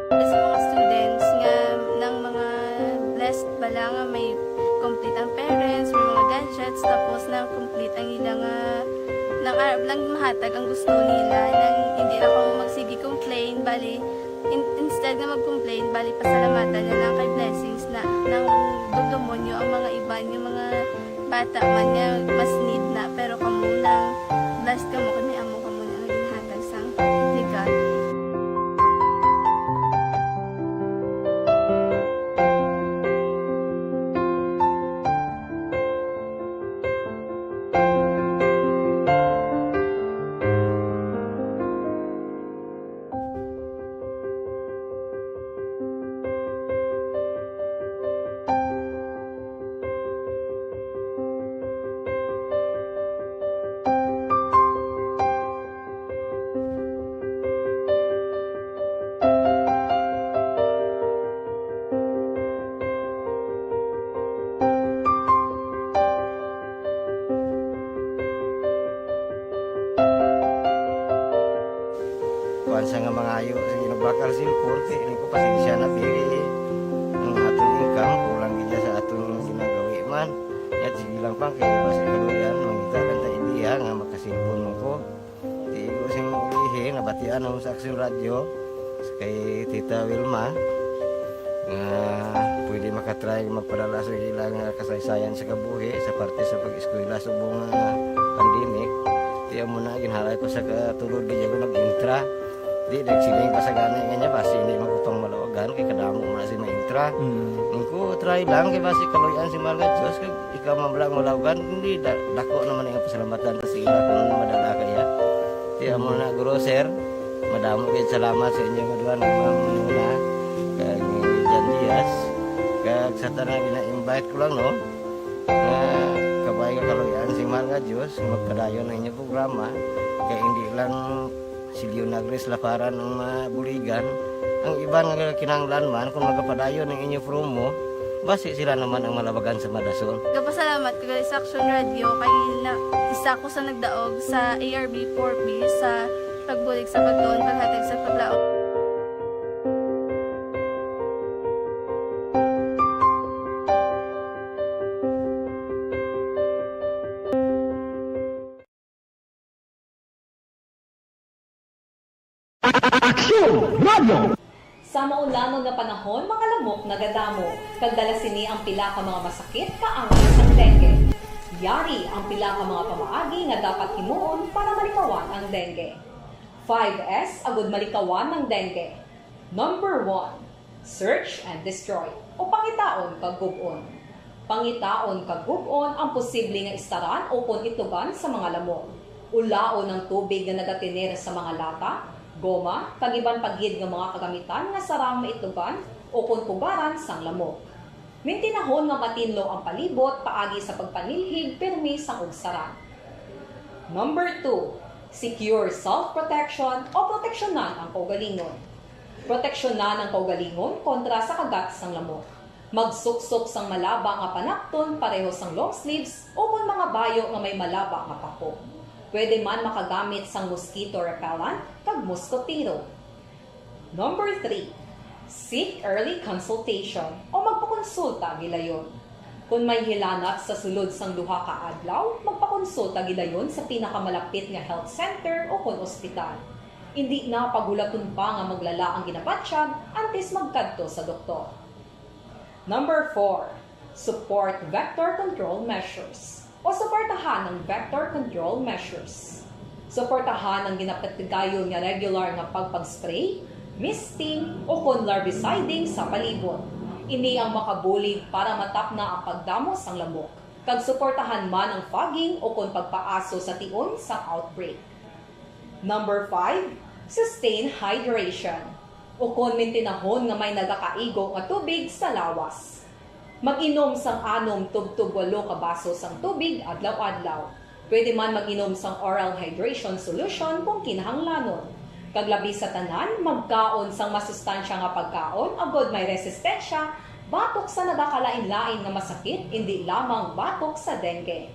Sa mga students nga, nang mga blessed bala nga Hatag ang gusto nila, nang hindi na kamo magsige complain, bali, in-, instead nga mag-complain, bali, pasalamatan na lang kay blessings na, nang dugdumon nyo ang mga iban, yung mga bata man nga mas need na, pero kamo nang blessed kamo, kami amo kamo na ang ginhatag sang legal. Kuwan sa nga mangayo, sige, nagbakal si Jorge, ini ko pasensya na, pili ang aton income, kulang gid sa aton ginagawi man. Yat, sige lang pa, kay basi kaluyan, mangita lang ta idea nga makasilpon mo ko. Di ko sing ilihi, nabatian ako sa Aksyon Radyo, kay Tita Wilma, nga pwede makatry magpadala sa ilang kasaysayan sa kabuhi sa parte sa pag-eskwela subong nga pandemic. Di amo na, ginhalay ko sa katulod, di ako nag-intra. Di, nagsiling pa sa gani nga niya, basi hindi man ko pang malawagan, kay kadamo mo na si maintra. Mm. Ang ko, try lang, kay basi kaluyan si mahal nga Diyos, kay ikaw man lang malawagan, hindi, da-, dako naman ang pasalamatan ta sa ila kung madala kaya. Di, amo na, Guro, sir, madamo kayo salamat sa inyo nga duha nga mga manuna, kag ni Jan Diaz, kag sa tanan gina-invite ko lang, no, nga kabay nga kaluyan si mahal nga Diyos, magpadayon ang inyong programa, kay hindi lang si Leonagris Laparan ang mabuligan. Ang iban nga kinahanglan man, kung magapadayon ang inyo promo, basi sila naman ang malabagan sa madason. Gapasalamat ko gali sa Aksyon Radyo kay na, isa ko sa nagdaog sa A R B four B sa pagbulig sa pagtuon, paghatag sa paglaom. Aksyon Radio! Sa maulangon nga panahon, mga lamok nagadamo, kag dala sini ang pila ka mga masakit kaangay sang dengue. Yari ang pila ka mga pamaagi nga dapat himuon para malikawan ang dengue. Five S agud malikawan ang dengue. Number one, search and destroy, o pangitaon kag gub-on. Pangitaon kag gub-on ang posible nga istaran ukon itugan sa mga lamok. Ulaon ang tubig nga nagatener sa mga lata, goma, kag iban pa gid nga mga kagamitan nga sarang maitugan ukon pugaran sang lamok. Mintinahon nga matinlo ang palibot paagi sa pagpanilhig pirmi sang ugsaran. Number two, secure self-protection o proteksyonan ang kaugalingon. Proteksyonan ang kaugalingon kontra sa kagat sang lamok. Magsuksok sang malaba nga panapton pareho sang long sleeves ukon mga bayo nga may malaba nga pako. Pwede man makagamit sang mosquito repellent kag moskotero. Number three, seek early consultation o magpakonsulta gilayon. Kung may hilanat sa sulod sang duha ka adlaw, magpakonsulta gilayon sa pinakamalapit nga health center ukon ospital. Indi na paghulaton pa nga maglala ang ginabatyag antes magkadto sa doktor. Number four, support vector control measures o suportahan ang vector control measures. Suportahan ang ginapatigayon nga regular nga pagpag-spray, misting, ukon larviciding sa palibot. Ini ang makabulig para matapna ang pagdamo sang lamok, kag suportahan man ang fogging ukon pagpaaso sa tion sang outbreak. Number five, sustain hydration. Ukon mintinahon nga may nagakaigo nga tubig sa lawas. Mag-inom sang anom tubtob walo ka baso sang tubig adlaw-adlaw. Pwede man mag-inom sang oral hydration solution kung kinahanglanon. Kag labi sa tanan, magkaon sang masustansya nga pagkaon agod may resistensya batok sa nagakalain-lain nga masakit, indi lamang batok sa dengue.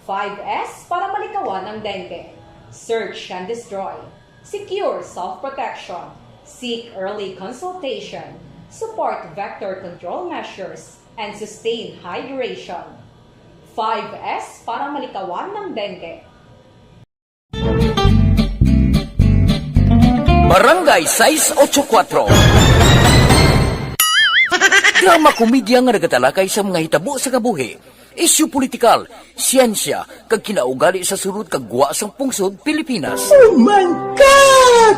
Five S para malikawan ang dengue. Search and destroy. Secure self-protection. Seek early consultation. Support vector control measures. And sustain hydration. Five S para malikawan ang dengue. Barangay sais ocho kuwatro. Drama komedya nga nagatalakay sa mga hitabo sa kabuhi, isyu politikal, siyensya, kag kinaugali sa sulod kag gwa sang pungsod Pilipinas. Oh my God!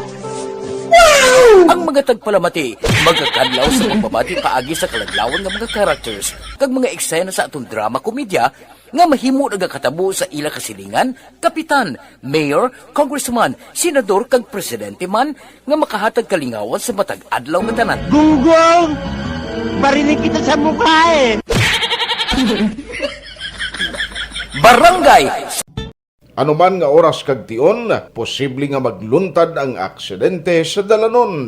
Wow! Ang mga tagpalamati magakadlaw sa pagbabati paagi sa kaladlawan nga mga characters kag mga eksena sa aton drama komedya nga mahimo nagakatabo sa ila kasilingan, kapitan, mayor, congressman, senador, kag presidente man nga makahatag kalingawan sa matag adlaw nga tanan. Gunggong! Barinig kita sa mukha eh! Barangay. Anuman nga oras kag tion, posible nga magluntad ang aksidente sa dalanon.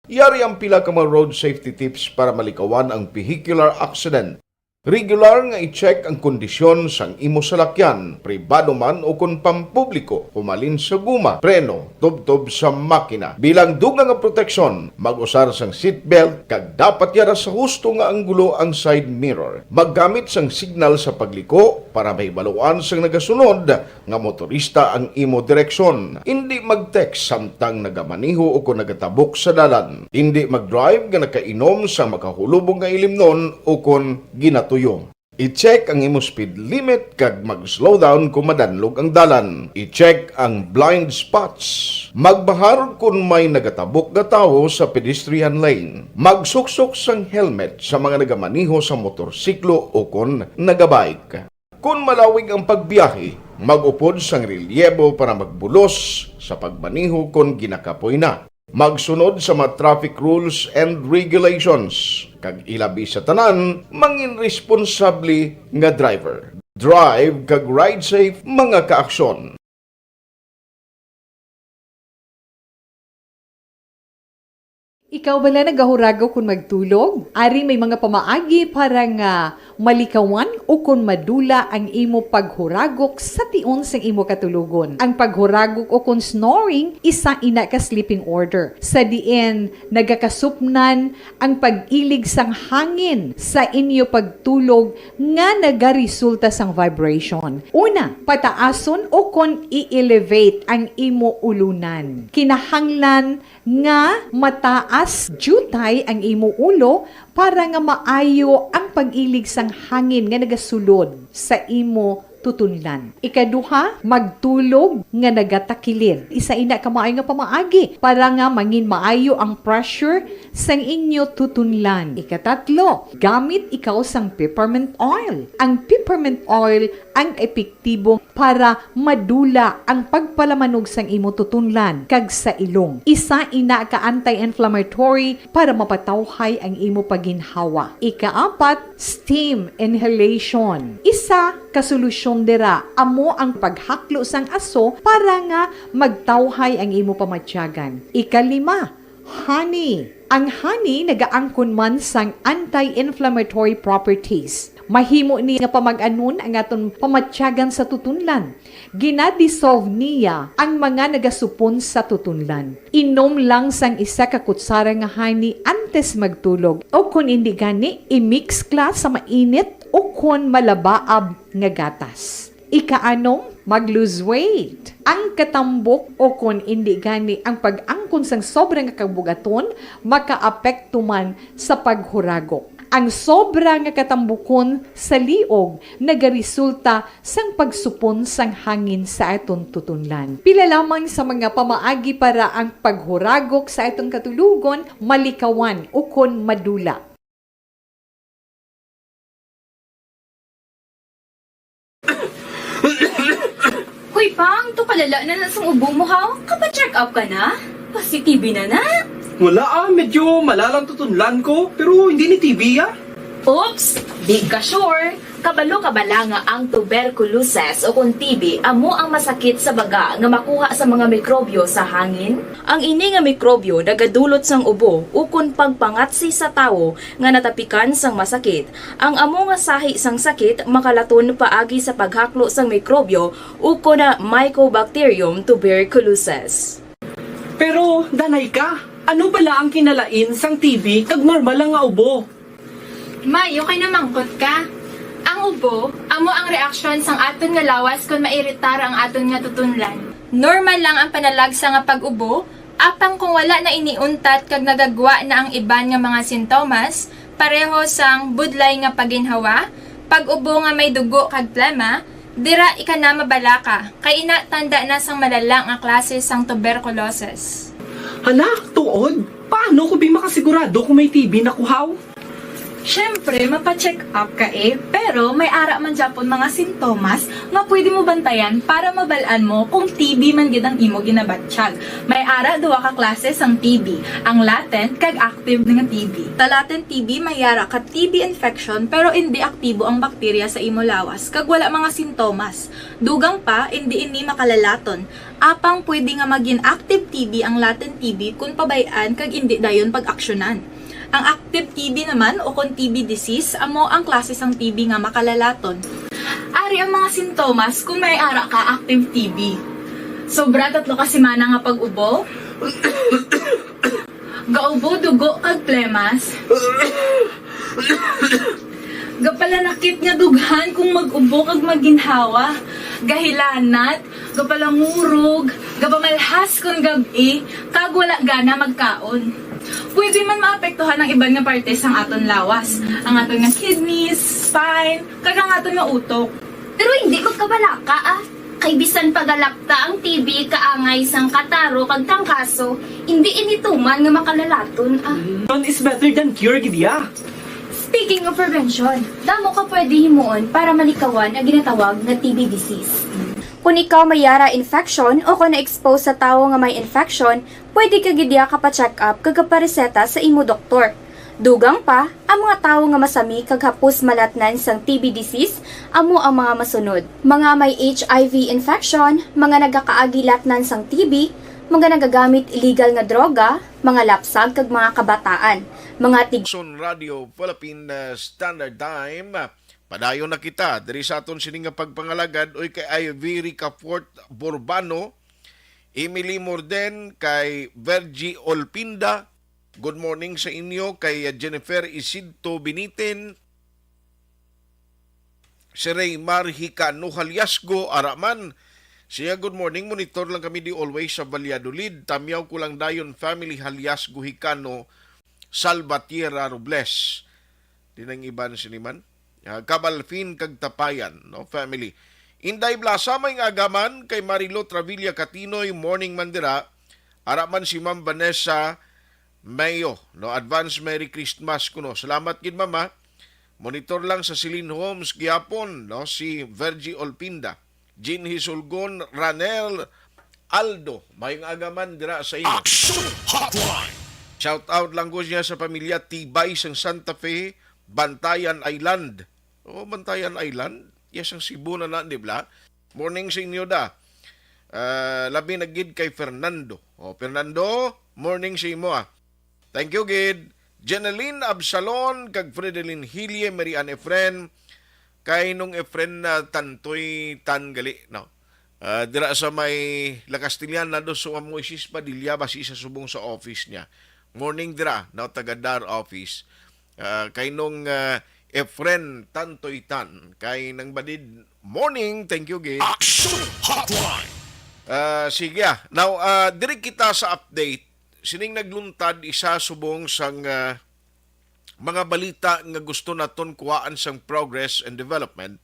Yari ang pila ka mga road safety tips para malikawan ang vehicular accident. Regular nga i-check ang kondisyon sang imo salakyan, pribado man o kon pampubliko, humalin sa guma, preno, tubtob sa makina. Bilang dugang nga proteksyon, mag-usar sang seatbelt kag dapat yara sa husto nga anggulo ang side mirror. Maggamit sang signal sa pagliko para mahibaluan sang nagasunod nga motorista ang imo direksyon. Indi mag-text samtang nagamaneho o kon nagatabok sa dalan. Indi mag-drive nga nakainom sa makahulubong nga ilimnon o kon ginatuyo. I-check ang imo speed limit kag mag-slow down kon madanlog ang dalan. I-check ang blind spots. Magbahar kon may nagatabok nga tawo sa pedestrian lane. Magsuksok sang helmet sa mga nagamaneho sa motorsiklo o kon nagabike. Kon malawig ang pagbiyahe, mag-upod sang relyebo para magbulos sa pagmaneho kon ginakapoy na. Magsunod sa mga traffic rules and regulations, kag ilabi sa tanan, mangin responsable nga driver. Drive kag ride safe, mga kaaksyon. Ikaw bala nagahuragok kon magtulog? Ari may mga pamaagi para nga malikawan o kon madula ang imo paghuragok sa tion sang imo katulogon. Ang paghuragok o kon snoring, isa ina ka sleeping order, sa diin nagakasupnan ang pag-ilig sang hangin sa inyo pagtulog nga nagaresulta sang vibration. Una, pataason o kon i-elevate ang imo ulunan. Kinahanglan nga mataas diutay ang imo ulo para nga maayo ang pag-ilig sang hangin nga nagasulod sa imo tutunlan. Ikaduha, magtulog nga nagatakilid. Isa ina ka maayo nga pamaagi para nga mangin maayo ang pressure sang inyo tutunlan. Ikatatlo, gamit ikaw sang peppermint oil. Ang peppermint oil ang epektibo para madula ang pagpalamanog sang imo tutunlan kag sa ilong. Isa ina ka anti-inflammatory para mapatawhay ang imo pagginhawa. Ikaapat, steam inhalation. Isa ka solusyon dira amo ang paghaklo sang aso para nga magtawhay ang imo pamatyagan. Ikalima, honey. Ang honey nagaangkon man sang anti-inflammatory properties. Mahimo ni nga pamag-anon ang aton pamatyagan sa tutunlan. Gina-dissolve niya ang mga nagasupon sa tutunlan. Inom lang sang isa ka kutsara nga honey antes magtulog, o kon indi gani, i-mix kla sa mainit o kon malabaab nga gatas. Ikaanom, mag-lose weight. Ang katambok o kon indi gani ang pag-angkon sang sobra nga kabug-aton makaapekto man sa paghuragok. Ang sobra nga katambukon sa liog nagaresulta sang pagsupon sang hangin sa aton tutunlan. Pila lamang sa mga pamaagi para ang paghuragok sa aton katulogon malikawan ukon madula. Hoy, Pang, to kalala na na sang ubo mo, ha? Kapa-check up ka na? Pasi-T B na na? Wala, ah, medyo malalang tutunlan ko, pero hindi ni T B, ah. Oops! Di ka sure. Kabalo ka bala nga ang tuberculosis o kon T B amo ang masakit sa baga nga makuha sa mga mikrobyo sa hangin? Ang ini nga mikrobyo nagadulot sang ubo ukon pagpangatsi sa tawo nga natapikan sang masakit. Ang amo nga sahi sang sakit makalaton paagi sa paghaklo sang mikrobyo ukon Mycobacterium tuberculosis. Pero, danay ka, ano bala ang kinalain sang T B kag normal lang nga ubo? May, okay na mangkot ka. Ang ubo, amo ang reaksyon sang aton nga lawas kon mairitar ang aton nga tutunlan. Normal lang ang panalagsa nga pag-ubo, apang kung wala na ini untat kag nagagwa na ang iban nga mga sintomas, pareho sang budlay nga paginhawa, pag-ubo nga may dugo kag plema, dira ika na mabalaka, kay ina tanda na sang malala nga klase sang tuberculosis. Hala, tuod? Paano ko bi makasigurado kung may T B na ko haw? Siyempre, mapa-check up ka eh, pero may ara man gyapon mga sintomas nga pwede mo bantayan para mabal-an mo kung T B man gid ang imo ginabatyag. May ara duha ka klase sang T B, ang latent kag active nga T B. Sa latent T B, may ara ka T B infection pero indi aktibo ang bakterya sa imo lawas kag wala mga sintomas. Dugang pa, indi ini makalalaton. Apang pwede nga magin active T B ang latent T B kon pabay-an kag indi dayon pag-aksyonan. Ang active T B naman, o kon T B disease, amo ang klase sang T B nga makalalaton. Ari ang mga sintomas kon may ara ka active T B. Sobra tatlo ka semana nga pag-ubo. Gaubo dugo kag plemas. Gapalanakit nga dughan kung mag-ubo kag maginhawa. Gahilanat, gapalangurog, gapamalhas kon gab-i, kag wala gana magkaon. Pwede man maapektuhan ang iban nga parte sang aton lawas, ang aton nga kidneys, spine, kag ang aton nga utok. Pero hindi ko kabalaka, ah. Kay bisan pagalakta ang T B kaangay sang kataro kag trangkaso, hindi ini tuman nga makalalaton, ah. Prevention is better than cure, gid ya. Speaking of prevention, damo ka pwede himuon para malikawan ang ginatawag nga T B disease. Kung ikaw may yara infection o kung na-expose sa tawo nga may infection, pwede ka gid ya kapa-check up kag kapareseta sa imo doktor. Dugang pa, ang mga tawo nga masami kag hapos malatnan sang T B disease amo ang mga masunod: mga may H I V infection, mga nagakaagi latnan sang T B, mga nagagamit illegal nga droga, mga lapsag kag mga kabataan, mga tig- Son Radio Philippine, uh, Standard Time. Padayon na kita diri sa aton sini nga pagpangalagad, oy, kay Ivy Ricafort Borbano, Emily Morden, kay Virgie Olpinda. Good morning sa inyo, kay Jennifer Isidto Binitin, si Raymar Hicano Haliasgo, ara man. Siya, "Good morning, monitor lang kami di always sa Valladolid. Tamyaw ko lang dayon family Haliasgo Hicano, Salvatierra Robles." Di nang iban sini man. Ah, Cabalfin kag Tapayan, no, family. Inday Blasa, may nga agaman kay Marilo Travilla Katinoy, morning man dira. Ara man si Ma'am Vanessa Mayo, no, advance Merry Christmas kuno. Salamat gid, Mama. Monitor lang sa Celine Homes gihapon, no, si Virgie Olpinda, Jean Hisulgon, Ranel Aldo, mayong aga man dira sa inyo. Action Hotline. Shout out lang ko niya sa pamilya Tibay sang Santa Fe, Bantayan Island. Oh, Bantayan Island. Yes, ang Cebu na na, di ba? Morning sa inyo da. Ah, labi na gid kay Fernando. Oh, Fernando, morning sa imo, ah. Thank you gid. Jeneline Absalon kag Fredelin Hilie, Mary Ann Efren, kay nung Efren na Tantoy Tan gali, no? Ah, dira sa may La Castellana, do sa amo si Padilla, basi sa subong sa office niya. Morning dira, no, taga Dar office. Ah, kay nung, ah, Efren Tantoy Tan, kay nang badid, morning, thank you gid. Action Hotline. Ah, sige, ah. Now, ah, diri kita sa update. Sining nagluntad, isa subong sang, ah, mga balita nga gusto naton kuhaan sang progress and development.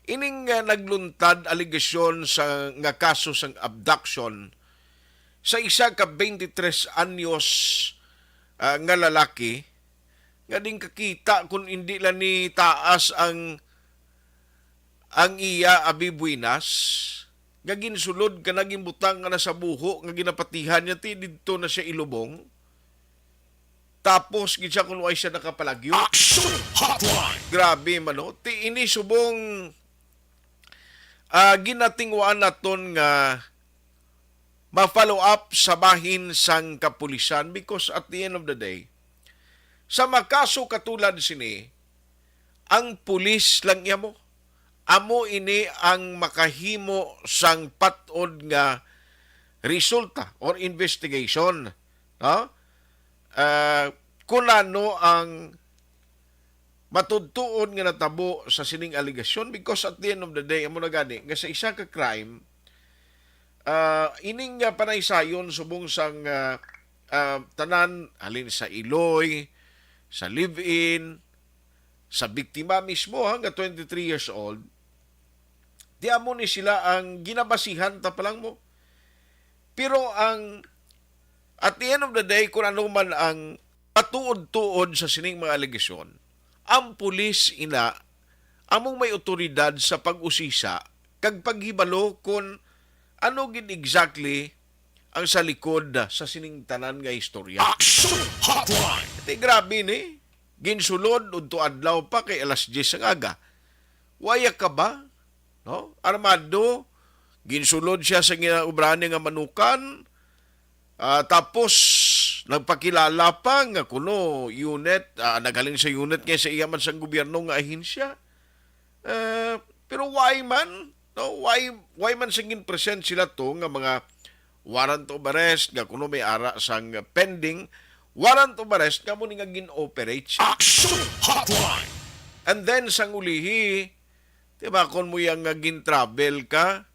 Ining, ah, nagluntad alegasyon sa nga kaso sang abduction sa isa ka twenty-three anyos, ah, nga lalaki nga din kakita kun indi lang ni taas ang, ang iya abi buenas, nga ginsulod ka na, ginbutang ka na sa buho, nga ginapatihan niya, ti didto na siya ilubong. Tapos, gid siya kung wala siya nakapalagyo. Action Hotline. Grabe man, no? Ti ini subong, ah, ginatingwaan naton nga ma-follow up sa bahin sang kapulisan, because at the end of the day, sa makaso katulad sini, ang pulis lang iya mo. Amo ini ang makahimo sang patod nga, resulta or investigation, no? Ah, kung ano ang matudtuon nga natabo sa sining alegasyon, because at the end of the day, amo na gani nga sa isa ka crime, ah, ining, ah, panaysayon subong sang, ah, ah, tanan, halin sa iloy, sa live-in, sa biktima mismo, ha, nga twenty-three years old, di amo ni sila ang ginabasihan ta pa lang mo. Pero ang, at the end of the day, kung ano man ang patuod-tuod sa sining mga alegasyon, ang pulis ina among may otoridad sa pag-usisa kag paghibalo kon ano gid exactly ang sa likod sa sining tanan nga istorya. Action Hotline! Ito grabe ni. Ginsulod udto adlaw pa kay alas diyes ang aga. Waya ka ba? No? Armado, ginsulod siya sa ginaobrahan niya nga manukan. Ah, tapos, nagpakilala pa nga kuno unit, ah, naghalin sa unit kay sa iya man sang gobyerno nga ahensya. Eh, pero why man? No, why, why man sa gin-present sila to nga mga warrant of arrest nga kuno may ara sang pending warrant of arrest nga mo ni nga gin-operate siya? Action Hotline! And then, sang ulihi, di ba, kung mo yang nga gin-travel ka,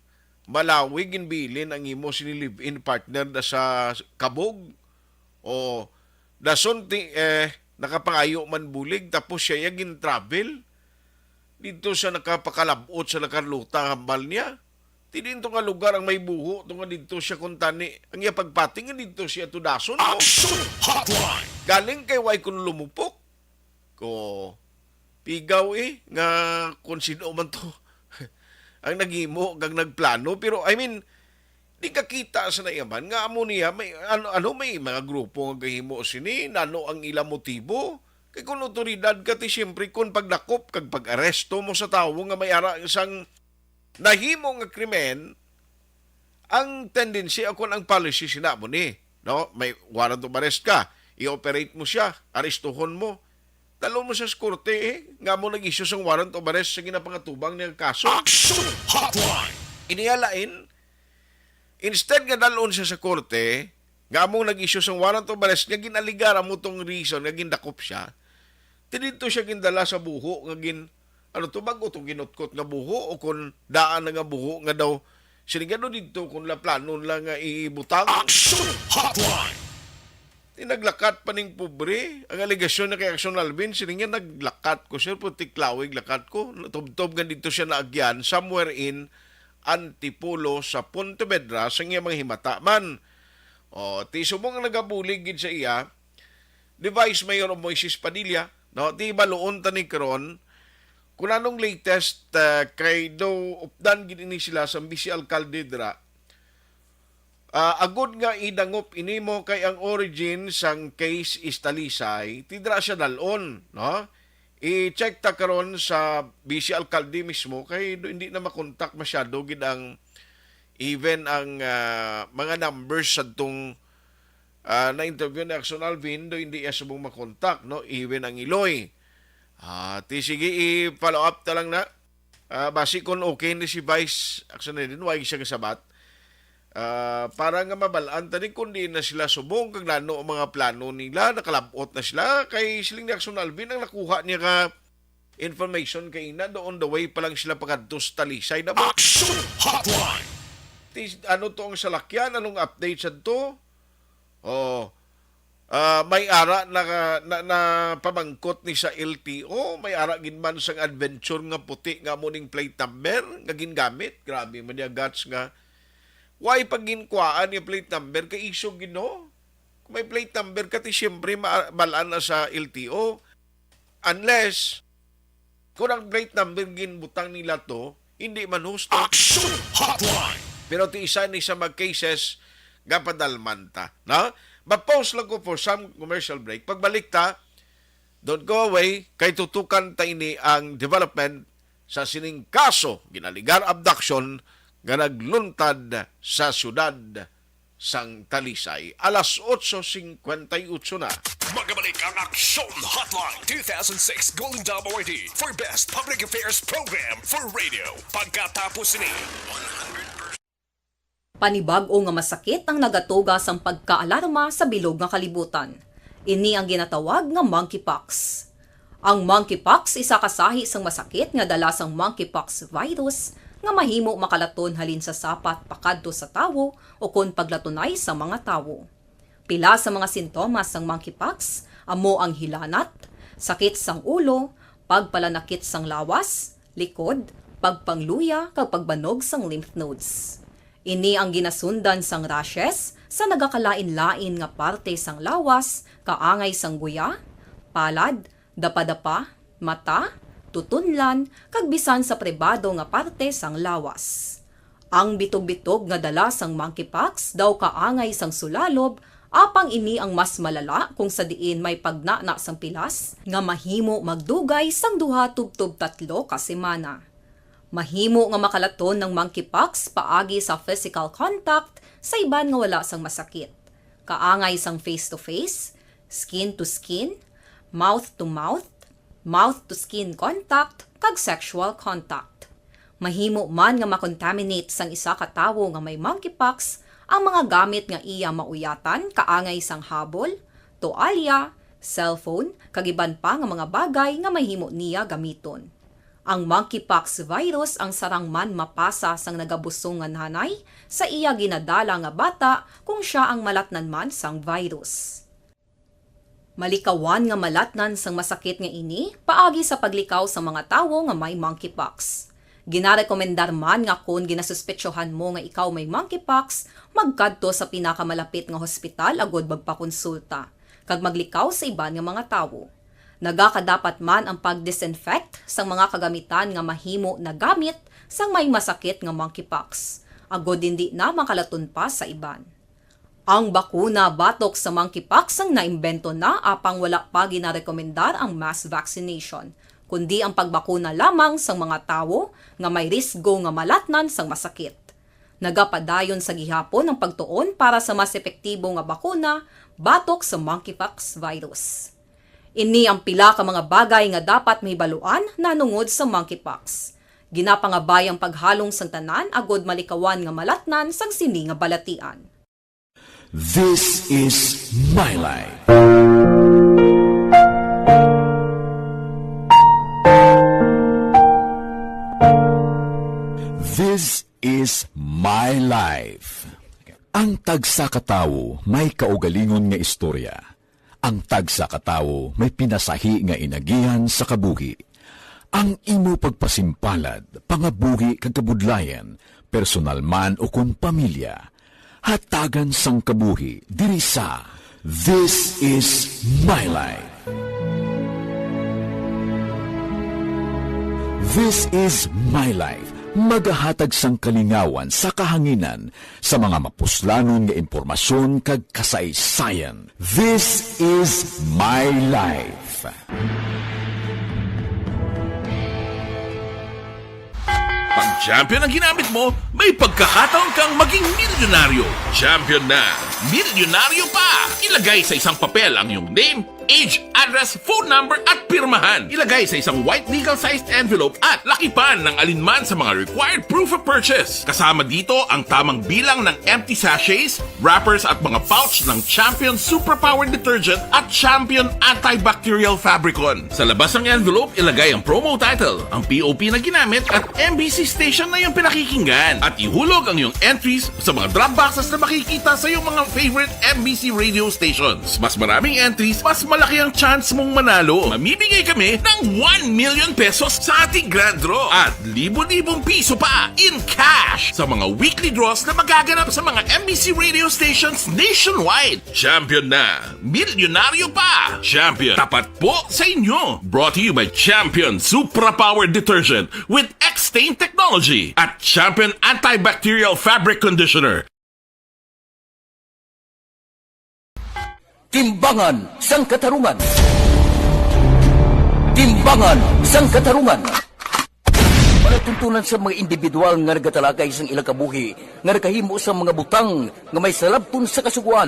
malawi, ginbilin ang imo sini live-in partner na sa kabog, o dason ti, eh, nakapangayo man bulig, tapos siya ya gin-travel. Dito siya nakapakalabot sa nakarluta hambal niya. Ti dito nga lugar ang may buho, to nga dito siya kuntani. Ang iya pagpati nga dito siya to dason, no? Action Hotline! Galing kay way kun lumupok. Ko, pigaw eh, nga kung sino man to ang naghimo kag nagplano. Pero, I mean, di ka kita sa naiyaman nga amo niya, may, ano, ano, may mga grupo nga gahimo sini, nano ang ila motibo? Kay kung otoridad ka, ti siyempre, kung pagdakop kag pag-aresto mo sa tawo nga may ara sang nahimo nga krimen, ang tendency o kung ang policy sina mo ni, no? May warrant of arrest ka, i-operate mo siya, arestuhon mo, dalo mo siya sa korte, eh, nga mo nag-issue sang warrant of arrest sa ginapangatubang niya kaso. Action Hotline! Iniya lain, instead nga dalon siya sa korte, nga among nag-issue sang warrant of arrest nga gin-alegar amo tong reason nga gindakop siya, ti didto siya gindala sa buho nga gin-, ano to, bag-o to ginutkot nga buho o kung daan na nga buho nga daw, sini nga daw didto kung la plano lang nga ibutang. Action Hotline! Ti naglakat pa ning pobre. Ang alegasyon na kay Action Alvin, sini nga naglakat ko, sir, puti klawig lakat ko. Tubtob nga didto siya naagyan, somewhere in Antipolo sa Pontevedra, sa iya mga himata man. O, ti subong ang nagabulig gid sa iya, ni Vice Mayor Moises Padilla, no, ti baluon ta ni karon kung anong latest, ah, kay daw updan gid ini sila sa Vice Alcalde dira. Ah, agod nga idangop ini mo kay ang origin sang case is Talisay, ti dira siya dalon, no? I-check ta karon sa Vice Alcalde mismo kay do, hindi na makontak masyado gid ang, even ang, ah, mga numbers sadtong, ah, na-interview ni Action Alvin, do hindi iya subong makontak, no? Even ang Iloy. Ah, ti sige, i-follow up ta lang na. Ah, basi kung okay ni si Vice Action Alvin, wag siya kasabat. Ah, para nga mabalaan ta ni kung di na sila subong kag nano ang mga plano nila, nakalabot na sila. Kay siling ni Action Alvin ang nakuha niya ka information kay ina, do on the way pa lang sila pakadto sa Talisay na mo. Action Hotline! Ti-, ano to ang salakyan? Anong update sa to? Oh, ah, may ara na, na, na pamangkot ni sa L T O, may ara gid man sang adventure nga puti nga mo ning plate number nga gingamit. Grabe man niya guts nga. Why pag ginkuhaan niya plate number kay isog gid, no? Kung may plate number ka, ti siyempre ma-, balaan na sa L T O. Unless, kung ang plate number ginbutang nila to, hindi man husto. Action Hotline! Pero ti isa ni sa mga cases nga padalman ta, no? Mag-pause lang ko for some commercial break. Pagbalik ta, don't go away, kay tutukan ta ini ang development sa sining kaso, ginaligar abduction nga nagluntad sa siyudad sang Talisay. Alas otso singkwenta y otso na. Magabalik ang Aksyon Hotline two thousand six Golden Dome Awardee for Best Public Affairs Program for Radio. Pagkatapos ni Panibag-o nga masakit ang nagatuga sang pagkaalarma sa bilog nga kalibutan. Ini ang ginatawag nga monkeypox. Ang monkeypox isa ka sahi sang masakit nga dala sang monkeypox virus nga mahimo makalaton halin sa sapat pakadto sa tawo ukon paglatunay sa mga tawo. Pila sa mga sintomas sang monkeypox amo ang hilanat, sakit sang ulo, pagpalanakit sang lawas, likod, pagpangluya, kag pagbanog sang lymph nodes. Ini ang ginasundan sang rashes sa nagakalain-lain nga parte sang lawas, kaangay sang guya, palad, dapadapa, mata, tutunlan, kag bisan sa pribado nga parte sang lawas. Ang bitog-bitog nga dala sang monkeypox daw kaangay sang sulalob, apang ini ang mas malala kung sa diin may pagnana sang pilas nga mahimo magdugay sang duha tubtob tatlo ka semana. Mahimo nga makalaton ang monkeypox paagi sa physical contact sa iban nga wala sang masakit, kaangay sang face-to-face, skin-to-skin, mouth-to-mouth, mouth-to-skin contact, kag sexual contact. Mahimo man nga makontaminate sang isa ka tawo nga may monkeypox ang mga gamit nga iya mauyatan, kaangay sang habol, toalya, cellphone, kag iban pa nga mga bagay nga mahimo niya gamiton. Ang monkeypox virus ang sarang man mapasa sang nagabusong nga nanay sa iya ginadala nga bata kung sia ang malatnan man sang virus. Malikawan nga malatnan sang masakit nga ini paagi sa paglikaw sa mga tawo nga may monkeypox. Ginarekomendar man nga kon ginasuspetsohan mo nga ikaw may monkeypox, magkadto sa pinakamalapit nga hospital agud magpakonsulta, kag maglikaw sa iban nga mga tawo. Nagakadapat man ang pag-disinfect sang mga kagamitan nga mahimo nagamit sang may masakit nga monkeypox, agud indi na makalaton pa sa iban. Ang bakuna batok sa monkeypox ang naimbento na, apang wala pa ginarekomendar ang mass vaccination, kundi ang pagbakuna lamang sang mga tawo nga may risgo nga malatnan sang masakit. Nagapadayon sa gihapon ang pagtuon para sa mas epektibo nga bakuna batok sa monkeypox virus. Ini ang pila ka mga bagay nga dapat mahibaluan nahanungod sa monkeypox. Ginapangabay ang paghalong sang tanan agud malikawan nga malatnan sang sini nga balatian. This is my life. This is my life. Ang tagsa ka tawo may kaugalingon nga istorya. Ang tagsa ka tawo may pinasahi nga inagihan sa kabuhi. Ang imo pagpasimpalad, pangabuhi kag kabudlayan, personal man ukon pamilya, hatagan sang kabuhi diri sa This Is My Life. This Is My Life, magahatag sang kalingawan sa kahanginan sa mga mapuslanon nga impormasyon kag kasaysayan. This is my life. Pag champion ang ginamit mo, may pagkakataon kang maging milyonaryo. Champion na, milyonaryo pa! Ilagay sa isang papel ang iyong name, age, address, phone number, at pirmahan. Ilagay sa isang white legal-sized envelope at lakipan ng alinman sa mga required proof of purchase. Kasama dito ang tamang bilang ng empty sachets, wrappers, at mga pouch ng Champion Superpower Detergent at Champion Antibacterial Fabricon. Sa labas ng envelope, ilagay ang promo title, ang P O P na ginamit, at M B C station na iyong pinakikinggan. At ihulog ang iyong entries sa mga drop boxes na makikita sa iyong mga favorite M B C radio stations. Mas maraming entries, mas malaki ang chance mong manalo. Mamimigay kami ng one million pesos sa ating grand draw at libo-libong piso pa in cash sa mga weekly draws na magaganap sa mga M B C radio stations nationwide. Champion na! Milyonaryo pa! Champion, tapat po sa inyo! Brought to you by Champion Supra Power Detergent with X-Stain Technology at Champion Antibacterial Fabric Conditioner. Timbangan sang Katarungan. Timbangan sang Katarungan. Palatuntunan sa mga individual nga nagatalakay sang ilang kabuhi nga nakahimo sa mga butang nga may salabton sa Kasugoan.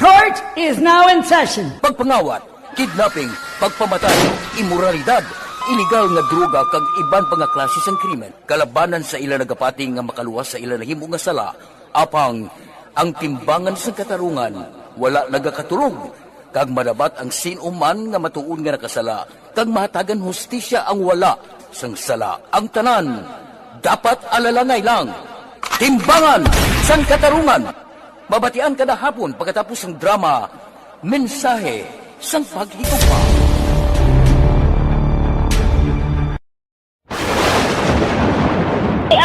Court is now in session. Pagpangawat, kidnapping, pagpamatay, imoralidad, ilegal nga droga kag iban pa nga klase sang krimen. Kalabanan sa ila nagapati nga makaluwas sa ila nahimo nga sala, Apang ang timbangan sang katarungan wala nagakaturog, kag madapat ang sin-o man nga matuod nga nakasala, kag mahatagan hustisya ang wala sang sala. Ang tanan dapat alalangay lang. Timbangan sang Katarungan, mabatian kada hapon pagkatapos sang drama, Mensahe sang Paghigugma.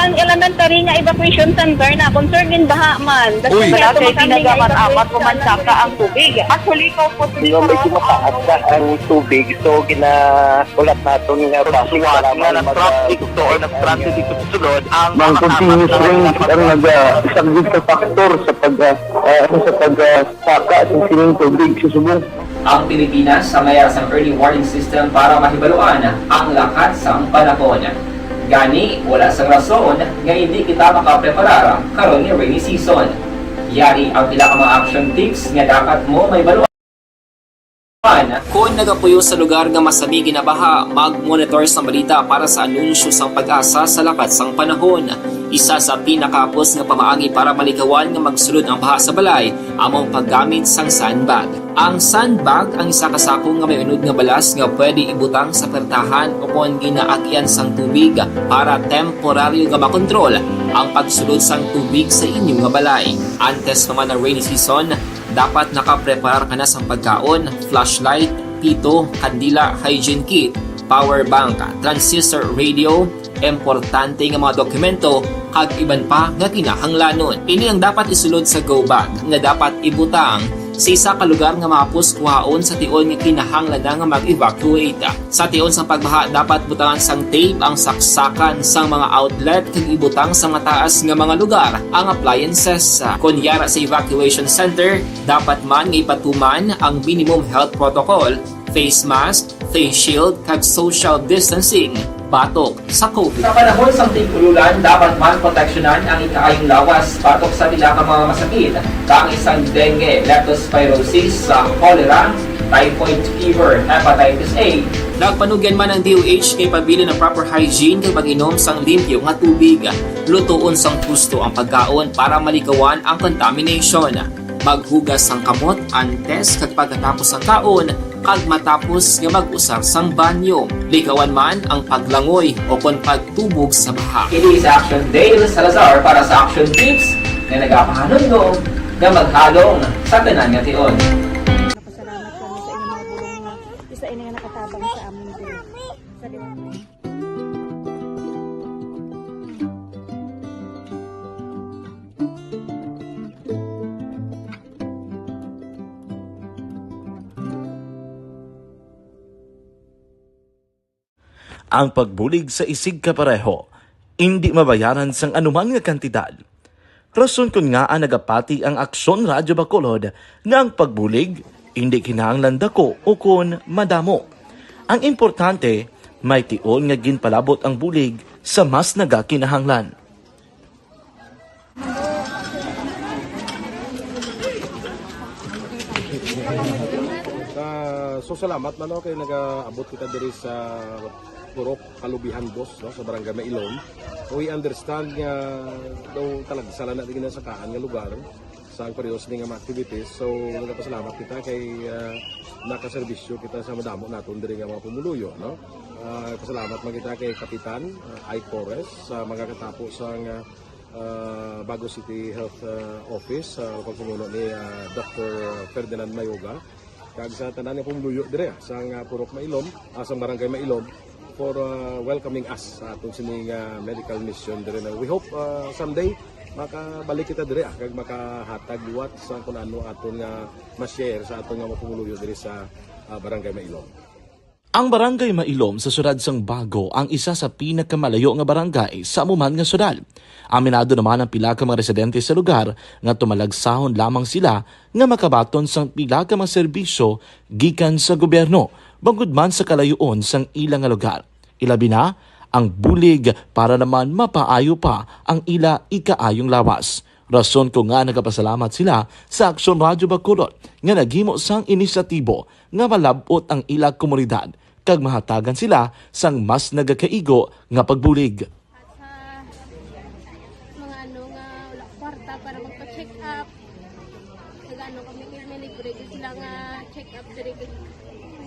Ang elementary nga evacuation center na concerned din baha man. Uy. Wala kay kinagaman amat o mansaka ang tubig. Actually, ko po. Nga may tumataas na ang tubig, so ginahulat naton nga basi para nga mag-, nag-transit to or nag-transit dito sa sulod ang mga continuous rain ang nag-, ah, isang big factor sa pag, ah, ah, sa pag, ah, saka sa sining tubig sa subong. Ang Pilipinas sa mayar sang early warning system para mahibaluan ang lakat sang panahon. Gani, wala sang rason nga hindi kita makapreparar karon nga rainy season. Yari ang pila ka mga action tips nga dapat mo mahibaluan. Kon nagapuyo sa lugar nga masami ginabaha, mag-monitor sang balita para sa anunsyo sang PAGASA sa lakat sang panahon. Isa sa pinakahapos nga pamaagi para malikawan nga magsulod ang baha sa balay amo ang paggamit sang sandbag. Ang sandbag ang isa ka sako nga may unod nga balas nga pwede ibutang sa pertahan o kon ginaagian sang tubig para temporaryo nga makontrol ang pagsulod sang tubig sa inyo nga balay. Antes pa man ang rainy season, dapat nakapreparar ka na sang pagkaon, flashlight, pito, kandila, hygiene kit, power bank, transistor radio, importante nga mga dokumento, kag iban pa nga kinahanglanon. Ini ang dapat isulod sa go bag nga dapat ibutang sa isa ka lugar nga mahapos kuhaon sa tion nga kinahanglan na nga mag-evacuate. Sa tion sang pagbaha, dapat butangan sang tape ang saksakan sang mga outlet kag ibutang sa mataas nga mga lugar ang appliances. Kon yara sa evacuation center, dapat man nga ipatuman ang minimum health protocol, face mask, face shield, kag social distancing batok sa COVID. Sa panahon sang tig-ululan, dapat man proteksyonan ang ikaayong lawas batok sa pila ka mga masakit, kaangay sang dengue, leptospirosis, sa cholera, typhoid fever, hepatitis A. Nagpanugyan man ang D O H kay pabilin ang proper hygiene kag pag-inom sang limpyo nga tubig. Lutoon sang husto ang pagkaon para malikawan ang contamination. Maghugas sang kamot antes kag pagkatapos sang kaon, kag matapos nga mag-usar sang banyo. Likawan man ang paglangoy o kon pagtubog sa baha. Ini si Action Dale Salazar para sa Action Tips nga nagapahanumdom nga maghalong sa tanan nga tion. Nagpasalamat kami sa inyong mga bulong nga isa ini nga nakatabang sa amin diri. Sa liwanag. Ang pagbulig sa isigkapareho indi mabayaran sang anuman nga kantidad. Rason kon ngaa nagapati ang Aksyon Radyo Bacolod nga ang pagbulig indi kinahanglan daku ukon madamo. Ang importante, may tion nga ginpalabot ang bulig sa mas nagakinahanglan. Ah, so salamat man, no, kay nagaabot kita diri sa Purok Kalubihan, boss, no, sa Barangay Mailom. We understand nga daw talagsa lang na di ginasakaan nga lugar sa ang pareho sini nga mga activities. So, nagapasalamat kita kay, ah, nakaserbisyo kita sa madamo naton diri nga mga pumuluyo, no? Ah, pasalamat man kita kay Kapitan, ah, Ike Torres sa mga katapo sa nga, ah, Bago City Health, ah, Office, sa pagpamuno ni, ah, Doctor Ferdinand Mayoga. Kag sa tanan nga pumuluyo diri, ah, sang, ah, Purok Mailom, ah, sang Barangay Mailom, for, ah, welcoming us sa aton sini nga medical mission diri na. We hope, ah, someday makabalik kita diri, ah, kag makahatag liwat sa kun ano aton nga ma-share sa aton nga mga pumuluyo diri sa, ah, Barangay Mailom. Ang Barangay Mailom sa siyudad sang Bago ang isa sa pinakamalayo nga barangay sa amo man nga siyudad. Aminado naman ang pila ka mga residente sa lugar nga tumalagsahon lamang sila nga makabaton sang pila ka mga serbisyo gikan sa gobyerno, bangod man sa kalayoon sang ila nga lugar. Ilabi na, ang bulig para naman mapaayo pa ang ila ikaayong lawas. Rason kon ngaa nagapasalamat sila sa Aksyon Radyo Bacolod nga naghimo sang inisyatibo nga malab-ot ang ila komunidad kag mahatagan sila sang mas nagakaigo nga pagbulig. At sa mga ano nga wala kwarta para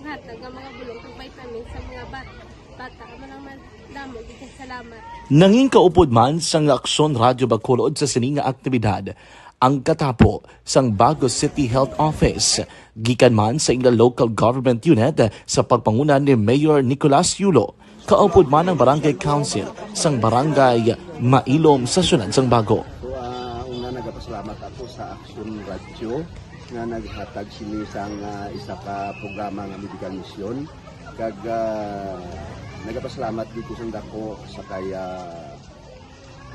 Hatag nga mga bulong kag vitamins sa mga bat-, bata. Amo lang man, damo gid kay salamat. Nangin kaupod man sang Aksyon Radyo Bacolod sa sini nga aktibidad ang katapo sang Bago City Health Office, gikan man sa ila local government unit sa pagpanguna ni Mayor Nicolas Yulo, kaupod man ang Barangay Council sang Barangay Mailom sa siyudad sang Bago. So, ah, una, nagapasalamat ako sa Aksyon Radyo nga naghatag sini sang, ah, isa ka programa nga medical mission. Kag, ah, nagapasalamat dito sa dako sa kay, ah,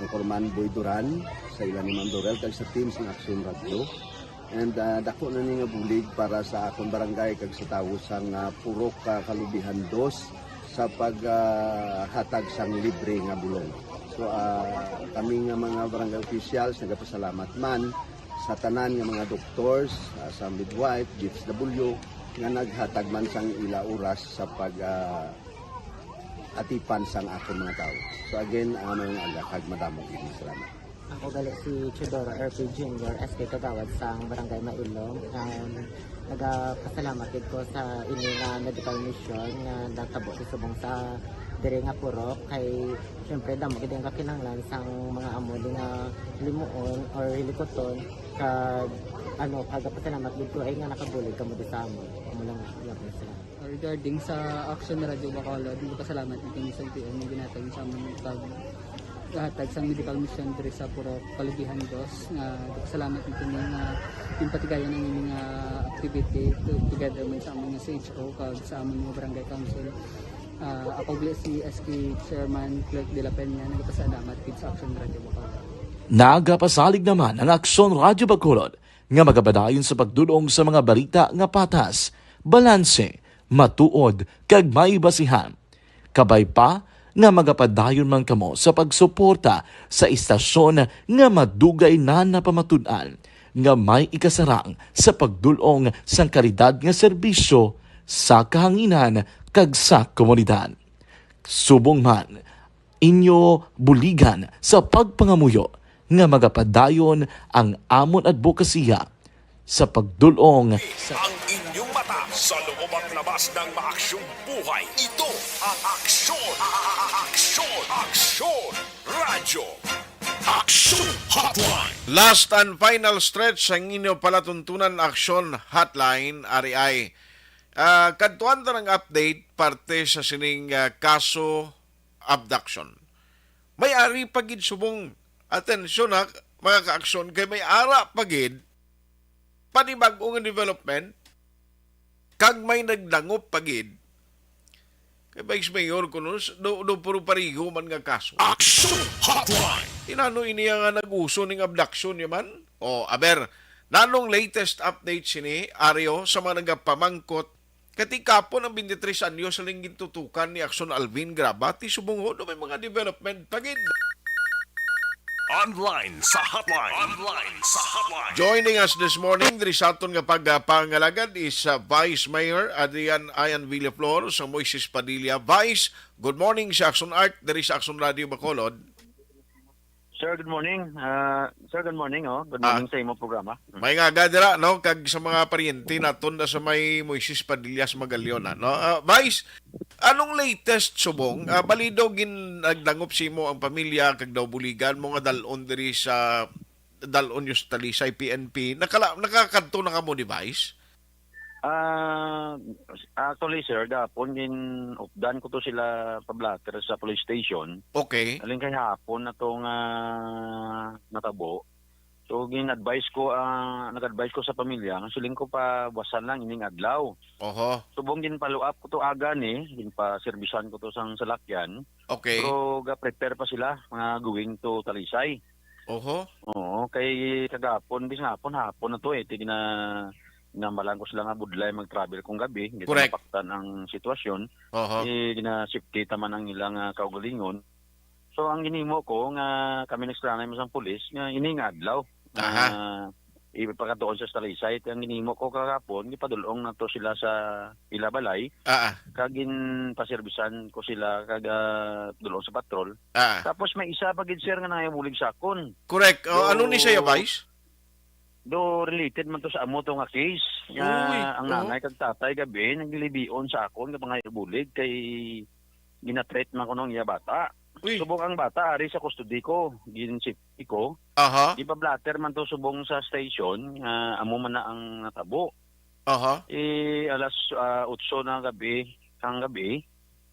Anchorman Boy Duran, sa ila ni Ma'am Dorel, kag sa team sang Aksyon Radyo. And, ah, dako na ni nga bulig para sa akon barangay kag sa tawo sang, ah, Purok, ah, Kalubihan Dos sa pag, ah, hatag sang libre nga bulong. So, ah, kami nga mga barangay officials nagapasalamat man sa tanan nga mga doctors, ah, sa midwife, D S W, nga naghatag man sang ila oras sa pag, ah, atipan sang akon mga tawo. So again, ah, mayong aga kag madamo gid nga salamat. Ako gali si Teodoro R P Junior, S K Kagawad sang Barangay Mailom. Um, nagapasalamat gid ko sa ini nga medical mission nga natabo sa subong sa diri nga purok. Kay, syempre, damo gid ang kakinahanglan sang mga amo di nga limuon or hilikuton. Kag, ano, kagapasalamat gid ko ay nga nakabulig kamo di sa amo. Amo lang, gihapon, salamat. Regarding sa Action Radio Bacolod, nagpasalamat gid kami sa L T O nga ginhatag sa amon pag hatag sang medical mission diri sa Purok Kalubihan Dos, nga nagpasalamat gid kami nga ginpatigayon ang ining, ah, activity to-, together man sa amon nga C H O kag sa amon nga barangay council. Ah, ako gali si S K Chairman Clerk de la Peña, nagpasalamat gid sa Action Radio Bacolod. Nagapasalig naman ang Aksyon Radio Bacolod nga magapadayon sa pagdul-ong sa mga balita nga patas, balanse, matuod, kag may basihan. Kabay pa nga magapadayon man kamo sa pagsuporta sa istasyon nga madugay na napamatud-an nga may ikasarang sa pagdul-ong sang kalidad nga serbisyo sa kahanginan kag sa komunidad. Subong man, inyo buligan sa pagpangamuyo nga magapadayon ang amon adbokasiya sa pagdul-ong sa Ang inyong mata sa loob at labas ng maaksyong buhay. Ito ang Aksyon, Aksyon, Aksyon Radyo. Aksyon Hotline. Last and final stretch sang inyo palatuntunan, Aksyon Hotline, ari ay, ah, kadtuan ta ng update parte sa sining, ah, kaso abduction. May ari pa gid subong, atensyon ha, mga ka-aksyon, kay may ara pa gid panibag-o nga development, kag may nagdangop pa gid. Kay Vice Mayor kuno, s-, do, do puro pareho man nga kaso. Action Hotline! Inano ini nga nag-uso ning abduction niya man? O, aber, nanong latest update sini, Ario, sa mga nagapamangkot Kati kapon ang twenty-three anyos sa linggin tutukan ni Akson Alvin Grabati subong ho, no, may mga development pa gid. Online sa hotline. Online sa hotline. Joining us this morning, diri sa aton nga pagpangalagad is, uh, Vice Mayor Adrian Ian Villaflor sa Moises Padilla. Vice, good morning sa Akson Art, diri sa Akson Radio Bacolod. Sir, good morning. Ah, sir, good morning, oh. Good Ah. morning sa imong programa. Mm. May nga aga dira, no, kag sa mga paryente naton na sa may Moises Padillas Magallon, ah, no? Ah, Vice, anong latest subong? Ah, balido gin nagdangop sa imo ang pamilya kag daw buligan mo nga dal-on diri sa, dal-on niyo sa Talisay P N P. Nakala-, nakakadto na kamo ni Vice? Ah, actually, sir, gahapon gin-updan ko to sila pa-blotter sa police station. Okay. Alin kay hapon na to nga natabo. So, gin-advise ko, ah, nag-advise ko sa pamilya, nga siling ko pa buwasan lang ining adlaw. Oho. Subong gin-follow up ko to aga ni, ginpaserbisan ko to sang salakyan. Okay. Pero ga-prepare pa sila, mga going to Talisay. Oho. Oo, kay kagapon, bis nga hapon, hapon na to eh. Tig na, nambalan ko sila nga budlay mag-travel kung gabi. Hindi Correct. Mapaktan ang sitwasyon. Oho. Eh, gina-safety taman ang ilang, ah, kaugalingon. So, ang ginimo ko nga kami nagsulanay mo sang pulis nga ini nga adlaw. Aha. Ah, ipakatuon sa Talisay. Ang ginimo ko kagapon, gipadulong na to sila sa ila balay. Ah, ah. Kag ginpaserbisan ko sila kag, ah, dulong sa patrol. Ah. Tapos may isa pa gid, sir, nga nangayabulig sa akon. Correct. Oh, So, ano ni siya, Vice? Do related man to sa amo to nga case nga Uy, ang oo. nanay kag tatay gabi naglibion sa akon nga pangayo bulig kay gina-threat man kuno ang iya bata. Uy. Subong ang bata ari sa custody ko, gin-safety ko. Aha. Gipa-blotter man to subong sa station nga amo man na ang natabo. Aha. Eh, alas, ah, otso na gabi, kang gabi,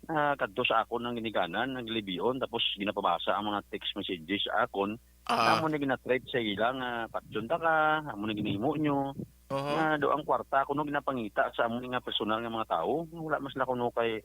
nakadto sa akon ang ginikanan, naglibion, tapos ginapabasa ang mga text messages sa akon. Ah. Amo na gina-threat sa ila nga, "Patyon ta ka, amo na ginahimo nyo." Aha. Nga do ang kwarta kuno ginapangita sa amo nga personal nga mga tawo. Wala man sila kuno kay,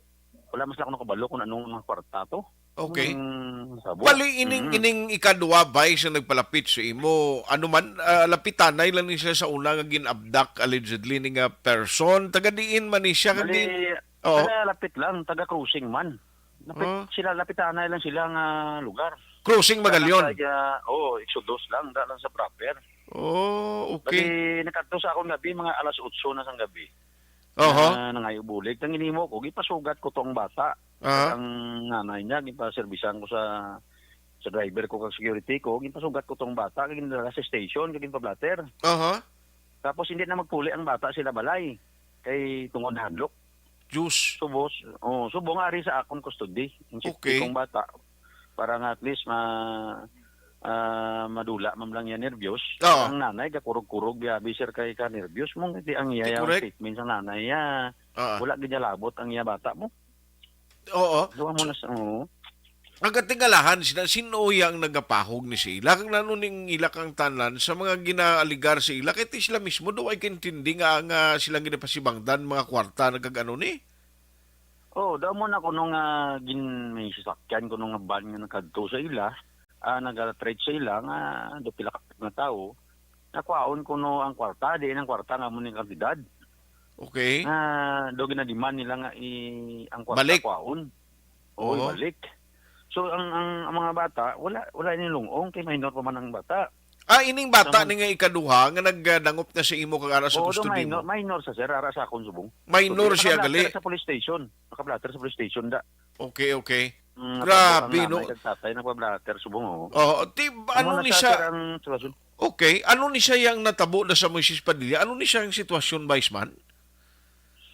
wala man sila kuno kabalo kung anong mga kwarta to. Okay. Ang sabo. Bali, ining, Mm. ining ikadwa, Vice, nga nagpalapit sa imo, ano man, ah, lapitanay lang ni siya sa una nga gin-abduct, allegedly, ni nga person. Taga diin man ni siya? Bali, Kag di-, oo. Taga lapit lang, taga crossing man. Lapit Ah. sila, lapitanay lang sila nga lugar. Crossing Magalion? Sa, oo, Exodus lang, da lang sa proper. Oh, okay. Bali, nakadto sa akong gabi, mga alas otso na sang gabi. Oho. Na nangayo bulig. Ang ginhimo ko, gipasugat ko tong bata. Aha. Ang nanay niya, gipaserbisan ko sa, sa driver ko kag security ko, ginpasugat ko tong bata, kag ginadala sa station, kag ginpa-blotter. Aha. Tapos hindi na magpuli ang bata sila balay. Kay tungod hadlok. Diyos. Subos, oh, subong ari sa akon custody. Ang safety Okay. kong bata. Para nga at least ma-, ah, madula man lang yan nervyos. Oo. Ang nanay, gakurog-kurog, biyabi, sir, kay ka nervyos mo. Di ang iya, Di ang correct. statement sa nanay, ya, Ah. wala gid niya labot ang iya bata mo. Oo. Duha mo na sa, oo. Ang katingalahan sila, sino iya ang nagapahog ni sila? Kag nano ning ila kang tanan sa mga ginaaligar sa ila? Kay ti sila mismo, do ay kaintindi nga, nga silang ginapasibangdan, mga kwarta, nagkag-ano ni? Oh, daw mo na kuno nga gin-, may sasakyan kuno nga van nga nagkadto sa ila, ah, nag-trade sa ila nga do pila ka nga tawo, nakwaon kuno ang kwarta, diin ang kwarta nga mo ning kantidad. Okay. Nga do ginadiman nila nga i-, ang kwarta Balik. kwaon. Oo, Oho. balik. So, ang, ang, ang mga bata, wala, wala nilungong kay minor pa man ang bata. Ah, ining bata Tama. ni nga ikaduha nga nagdangop na sa imo kag ara sa Oo, do custody minor, mo? minor sa sir, ara sa akon subong. Minor Subong, siya, naka-blotter gali? sa police station. Naka-blotter sa police station, da. Okay, okay. Mm, Grabe, nagpablo ang no? nanay kag tatay, nagpablotter subong, oh. Oo, ti-, Amo ano na ni sa siya? sir ang sitwasyon. Okay, ano ni siya yang natabo na sa Moises Padilla? Ano ni siya ang sitwasyon, Vice Man?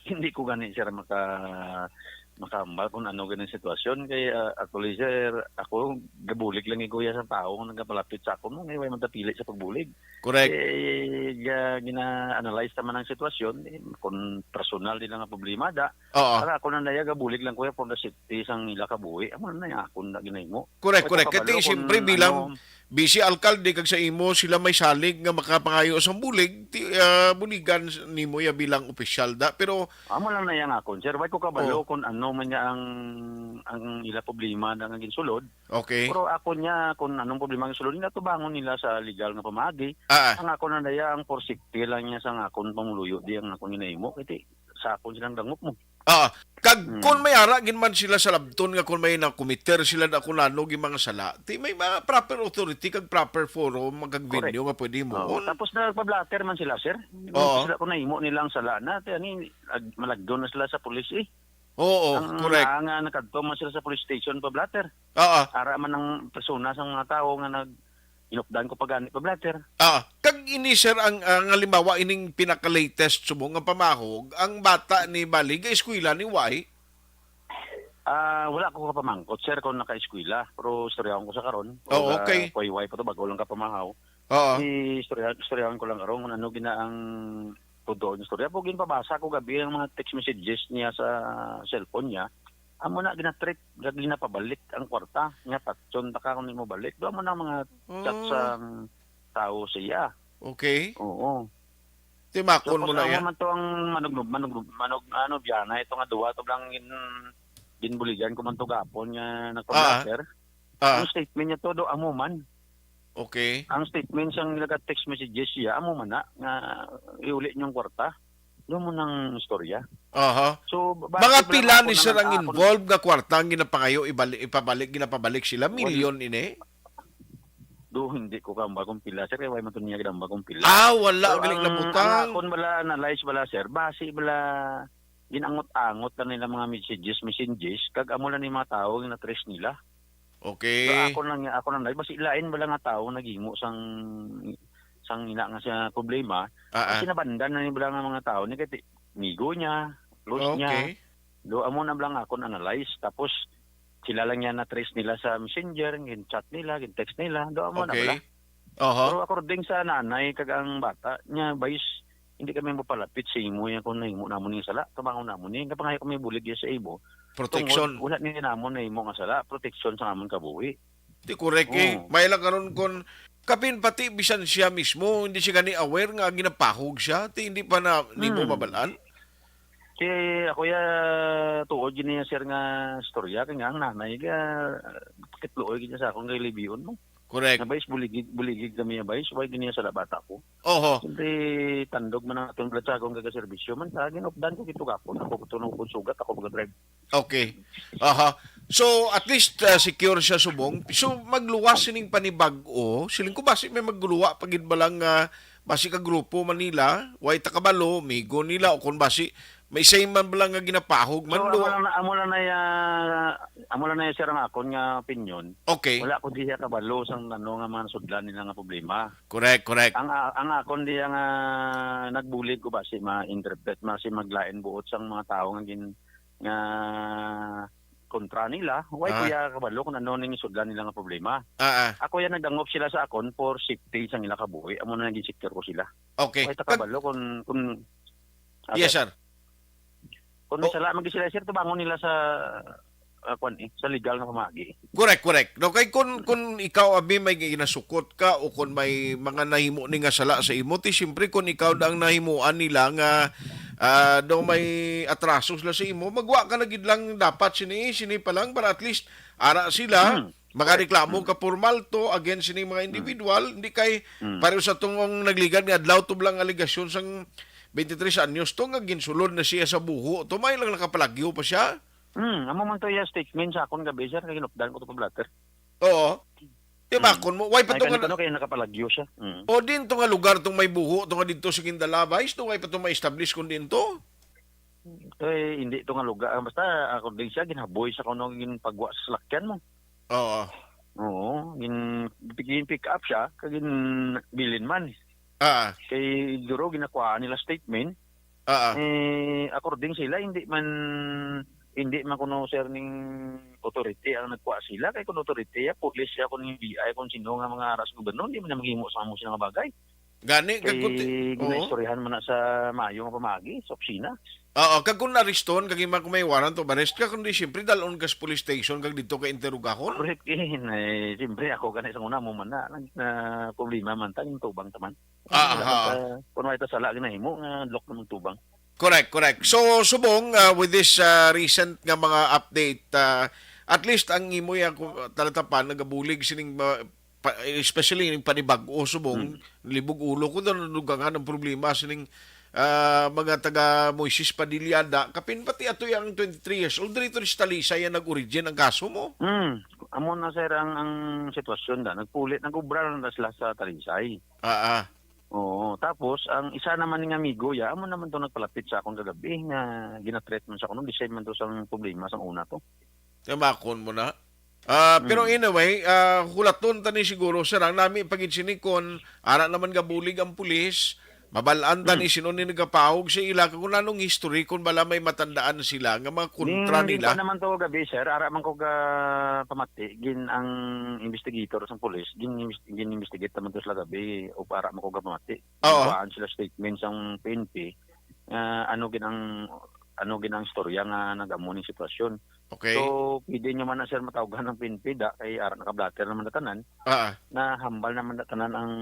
Hindi ko gani, sir, maka-, makahambal kung ano gani ang sitwasyon. Kay, ah, actually, sir, ako, gabulig lang ni Kuya sa tao nga nagapalapit sa akon, no? Ngay, way man ta pili sa pagbulig. Correct. Eh, ga-, gina-analyze naman ang sitwasyon, eh, kung personal din ang problema, da. Oo. Para ako na naya, gabulig lang, Kuya, for the safety sang ila kabuhi. Amo na ya, ako na ginahimo. Correct, Way ko correct. Kay kabalo ti, kung siyempre, bilang ano, busy alkalde kag sa imo, sila may salig nga makapangayo sang bulig, ti, ah, buligan s-, nimo ya bilang opisyal da. Pero Amo lang na yang akon, sir. Way ko kabalo Oh. kung ano man niya ang, ang ila problema na nga ginsulod. Okay. Pero ako niya, kung anong problema ang sulod nila, tubangon nila sa legal nga pamaagi. Ah, ah. Ang ako na naya, ang for safety lang niya sa akon pamuluyo, di ang akon ginahimo. Kay ti, sa akon silang dangop mo. Ah, kag Hmm. kung may ara gid man sila sa labton nga kung may nakomiter sila na kung ano gid mga sala, ti may mga proper authority kag proper forum, kag Correct. venue nga pwede mo. Oo, tapos nagpa-blotter man sila, sir. Oo. Sila kung nahimo nila ang sala na, ti, ani, ag-, malagdo na sila sa pulis, eh. Oo, Ang, correct. ang, ah, nakadto man sila sa police station pa-blotter. Oo. Ara man ang persona sa mga tao nga nag-, inupdan ko pa gani pa-blotter. Ah, kag ini, sir, ang, ang halimbawa, ining pinaka-latest subong nga pamahog, ang bata ni Bali, ga-eskwela ni Y? Ah, wala ko kapamangkot, sir, kung naka-eskwela. Pero istoryahon ko sa karon. Oh, Kung, ah, okay. Kuya Y pa to, bago lang kapamahaw. Oo. I-istorya-, istoryahon ko lang karon kung ano gina ang tudo ang istorya. Pero ginpabasa ko gabi ang mga text messages niya sa cellphone niya. Amo na gina-threat, gag-, ginapabalik ang kwarta niya, patyon ta ka kung di mo balik. Doon mo na mga chat Oh. sa tao sa iya. Okay. Oo. Timakon Tapos mo na amo yan? man to ang manug-, manug-, manug-, ano, biyana, ito nga duwa, to lang gin-, ginbuligan ko man to gapon nga Ah. nagpa-blotter. Ah. Ang statement niya todo, amo man. Okay. Ang statement sang nag-text messages siya, amo man na, nga iuli niyong kwarta. Doon mo nang istorya. Aha. So, ba-, Mga base lang pila ako ni na sir ang nag-, ako involved nga kwarta ang ginapangayo, ibali-, ipabalik, ginapabalik sila? Wala. Milyon ini? Do, hindi ko kamba kung pila, sir, kaya wala man to niya ginamba kung pila. Ah, wala, So, galing ang, nabutang. ang akon bala, analyze bala, sir, base bala, ginangot-angot na nila mga messages, messages, kag amo lang ni mga tao nga na-trace nila. Okay. So, ako lang, ako lang, basi lain bala nga tao naghimo sang, sang ina nga sa problema, ah, ah, sinabandan na nila nga mga tao ni kay ti-, migo niya, close niya. Okay. Do amo na lang akon analyze, tapos sila lang niya na-trace nila sa messenger, gin-chat nila, gin-text nila, do amo na bala. Okay. Aha. Pero according sa nanay kag ang bata, niya, "Bayis, hindi kami mapalapit sa imo yan kung nahimo namon ning sala, tubangon namon ni, kapangayo kami bulig ya sa imo. Protection. Tungod, wala ni namon nahimo nga sala, protection sa amon kabuhi." Di correct eh. Oo. May lang karon kon kapin pati bisan siya mismo, hindi siya gani aware nga ginapahog siya, ti hindi pa na nimo Hmm. mabalaan. Kay ako ya, tuod gid niya, sir, nga istorya, kay nga ang nanay ga, pakitluoy gid niya sa akon kay libion mo. Correct. Nga, "Bayis, buligid, buligid kami ya, bayis, why gid niya sa bata ko?" Oho. Siyempre, tandog man ang aton blood sa akon kagaserbisyo man, sa ginupdan ko, gitugakon ako, tunong kung sugat ako mag-drive. Okay. Aha. So, at least, uh, secure siya subong. So, magluwas sining panibag-o. Siling ko, basi may magluwa pa gid ba lang nga, basi ka grupo man nila, way ta kabalo, migo nila, o kung basi, may same man ba lang nga ginapahog man, So, do? Amo lang na, amo lang na ya, amo lang na ya, sir, ang akon nga opinion. Okay. Wala ko diha kabalo sang ano nga mga nasudlan nila nga problema. Correct, correct. Ang, a-, ang akon diha nga nagbulig ko basi ma-interpret, basi maglain buot sang mga tao nga gin-, nga kontra nila, why ko Ah. ya kabalo kung ano ning isudlan nila nga problema? Ah, ah. Ako ya nagdangop sila sa akon for safety sang ila kabuhi. Amo na naging secure ko sila. Okay. Why ta Kag- kabalo kung, kung, Yes, sir. Kung may Oh. sala, mag-sila, sir, tubangon nila sa, ah, kwan eh, sa legal nga pamagi. Correct, correct. No, kay kun, kun ikaw, abi, may ginasukot ka o kun may mga nahimo ni nga sala sa imo, ti siyempre kun ikaw na ang nahimuan nila nga, ah, daw may atraso sila sa imo, magwa ka na gid lang dapat sini, sini pa lang para at least ara sila, Hmm. makareklamo Correct. ka formal to against sining mga Hmm. individual, hindi kay Hmm. pareho sa tong nagligad nga adlaw to lang alegasyon sang twenty-three anyos to nga ginsulod na siya sa buho. To may lang nakapalagyo pa siya. Hmm, amo man to iya statement sa akon gabi, sir, kay ginupdan ko to pa blotter. Oo. Di ba, Hmm. kun mo, why pa Ay, to kani nga kuno kay nakapalagyo siya. Hmm. O din to nga lugar tong may buho, to nga didto sa Guindalabay, to why pa to ma-establish kun din to? To, eh, hindi to nga lugar. Basta, according siya, ginhaboy sa kuno ginpagwa sa salakyan mo. Oo. Oo, gin-, gin-pick up siya, kag ginbilin man. Ah. Kay duro ginakuhaan nila statement. Ah. Eh, according sila, hindi man, hindi man kuno, sir, ning authority ang nagkuha sila. Kay kung authority, ya, police, ya, kung B I, kung sino nga mga ara sa gobyerno, hindi man na maghimo sa amo sila nga bagay. Gani, kag kun ti-, Kay oo. ginaistoryahan man na sa maayo nga pamagi, sa opisina. Oo, kag kung nariston, kag ima kung may warrant of arrest ka, kundi siyempre, dalon ka sa police station, kag dito ka interogahon. Correct, eh, eh, siyempre, ako gani sa una mo man na, na problema man, ta, yung tubang taman. Ah, Wala aha. ka sa, kung may ta sala, ginahimo, nga, lock naman tubang. Correct, correct. So, subong, ah, with this, ah, recent nga mga update, ah, at least ang imo ya, ku-, talatapan, nagabulig sining ma-, pa-, especially yung panibag-o subong, Hmm. libog ulo ko daw nadugangan ang problema sining, ah, mga taga Moises Padilla da. Kapin pati ato yang twenty-three years old, dito sa Talisay yan nag-origin ang kaso mo. Hmm. Amo na, sir, ang, ang sitwasyon da. Nagpulit, nag-ubra lang na sila sa Talisay. Ah, ah. Oo. Tapos, ang isa naman nga amigo, ya, amo naman to nagpalapit sa akon kagabi nga gina-threat man sa kuno, the same man to sa problema sa una to. Timakon mo na. Ah, pero Mm. anyway, ah, hulaton ta ni siguro, sir, ang nami pa gid sini kon ara naman gabulig ang pulis, mabal-an ta ni Mm. sino ni nagapahog sa ila, kung anong history, kung bala may matandaan sila nga mga kontra Ning nila. Ning naman to gabi, sir, ara man ko ga pamati, gin ang investigator sa pulis, gin, gin-investigate naman to sila gabi, o ara man ko ga pamati. Oo. Kuhaan sila statement sang P N P, ah, ano gid ang, ano gid ang istorya nga nag-amo ning sitwasyon. Okay. So, pwede nyo man na, sir, matawgan ng P N P da, kay ara nakablatter naman na tanan, Ah. na hambal naman na tanan ang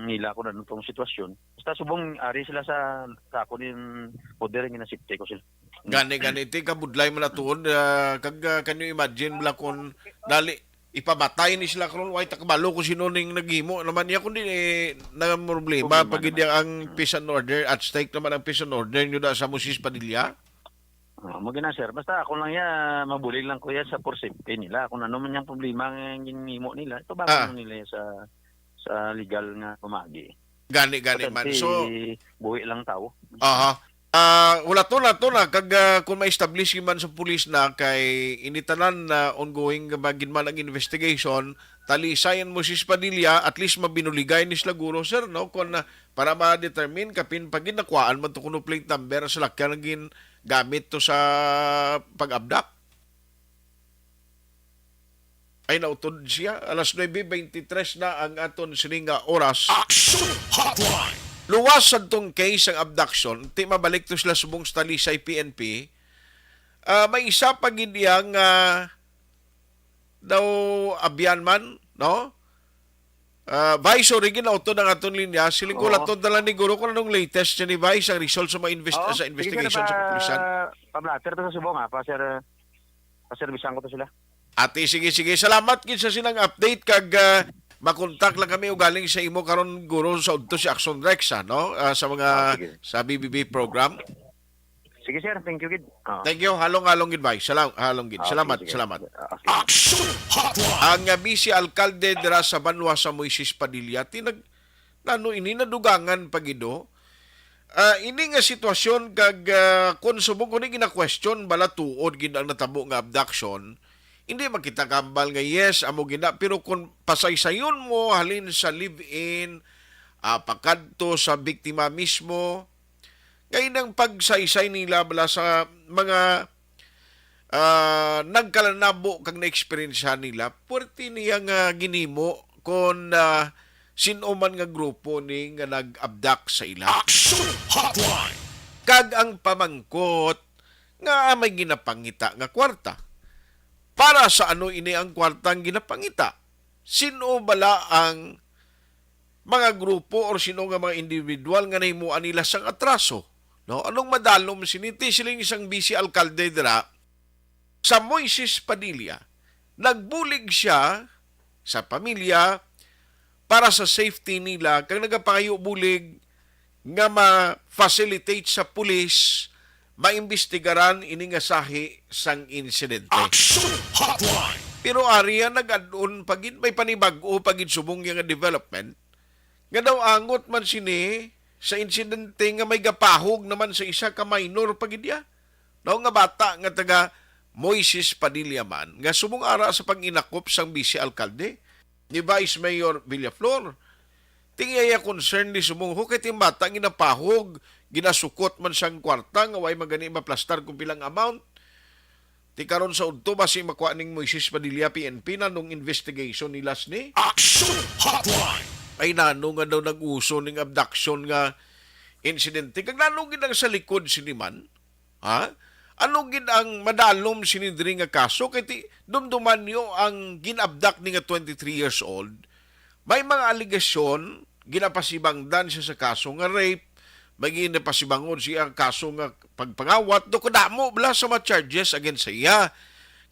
nila kung ano tong sitwasyon. Basta subong, ari sila sa, sa ako din, order nga nasipte ko sila. Gani, gani, ti kabudlay man na tuod, ah, kag, ah, can you imagine, bala, kung dali, ipamatay ni sila karon, way ta kabalo kung sino ning naghimo naman niya, kundi, eh, na problema, Problema pag hindi naman. ang peace and order, at stake naman ang peace and order nyo da sa Moses Padilla. Ah, mo gina, sir. Basta ako lang ya, mabulig lang ko ya sa for safety nila. Kung ano man yung problema nga ginhimo nila, ito ba Ah. nila sa, sa legal nga pamagi? Gani, gani man. Patente, So, buhi lang tao. Aha. Ah, wala to na, to na. Kag, ah, kung ma-establish man sa pulis na kay initanan na ongoing ba gid man ang investigation, talisayan mo si Padilla, at least mabinuligay ni sila guro, sir, no? Kung, ah, para ma-determine kapin pag ginakuhaan man to kuno plate number sa lakyan nga gingamit to sa pag-abduct. Ay, nautod siya. Alas nuebe veintitrés na ang aton sini nga oras. Action Hotline. Luwas sa tong case ang abduction, ti mabalik to sila subong sa Talisay P N P. Ah, may isa pa gid iya nga daw abyan man, no? Ah, Vice, sorry, ginautod ang aton linya. Siling ko, Oo. Latod na lang ni Guro kung anong latest siya ni Vice, ang result sa mga invest-, Oo, sa sige, sir, investigation sa pa-, kapulisan. Pa-blatter to sa subong, ha, pa, sir, pa-servicean ko to sila. Ate, sige, sige. Salamat gid sa sinang update kag, ah, makontak lang kami ugaling sa imo karon, Guro, sa udto si Action Rex, ha, no? Ah, sa mga, Ah, sige. Sa B B B program. Sige, sir. Thank you, gid. Ah. Thank you. Halong-halong gid, bay. Salam-, halong gid. Ah, Salamat, sige, sige. salamat. Ah, okay. Action Hotline. Ang, ah, vice alkalde dira sa banwa sa Moises Padilla, tinag-, nano ini nadugangan pa gid, oh. Ah, ini nga sitwasyon kag, ah, kung subong ko ni gina-question bala tuod gid ang natabo nga abduction, hindi man kita kahambal nga yes, amo gid na. Pero kung pasaysayon mo halin sa live-in, ah, pakadto sa biktima mismo, kay nang pagsaysay nila bala sa mga, ah, nagkalanabo kag naeksperyensya nila, puwerte niya nga ginhimo kon, ah, sin-o man nga grupo ni nga nag-abduct sa ila. Action Hotline. Kag ang pamangkot nga may ginapangita nga kwarta. Para sa ano ini ang kwarta ang ginapangita? Sin-o bala ang mga grupo or sino nga mga individual nga nahimuan nila sang atraso, no? Anong madalom sini? Ti siling sang vice alkalde dira sa Moises Padilla, nagbulig siya sa pamilya para sa safety nila kag nagapangayo bulig nga ma-facilitate sa pulis maimbestigaran ini nga sahi sang insidente. Action Hotline. Pero ari nag-add-on pa gid, may panibag-o pa gid subong iya nga development nga daw angot man sini sa insidente nga may gapahog naman sa isa ka minor pa gid iya. Daw nga bata nga taga Moises Padilla man, nga subong ara sa pag-inakop sang vice alkalde ni Vice Mayor Villaflor. Ti ang iya concern ni subong, ho, kay ti ang bata ginapahog, ginasukot man sang kwarta nga way man gani maplastar kung pilang amount. Ti karon sa udto, basi makuha ning Moises Padilla P N P na nung investigation nila sini. Action Hotline. Ay, nano nga daw nag-uso ning abduction nga insidente? Kag nano gid ang sa likod sini man? Ha? Ano gid ang madalom sini diri nga kaso? Kay ti, dumduman niyo ang gin-abduct ni nga twenty-three years old. May mga alegasyon, ginapasibangdan siya sa kaso nga rape, may ginapasibangon siya ang kaso nga pagpangawat, do kadamo bala sa mga charges against sa iya.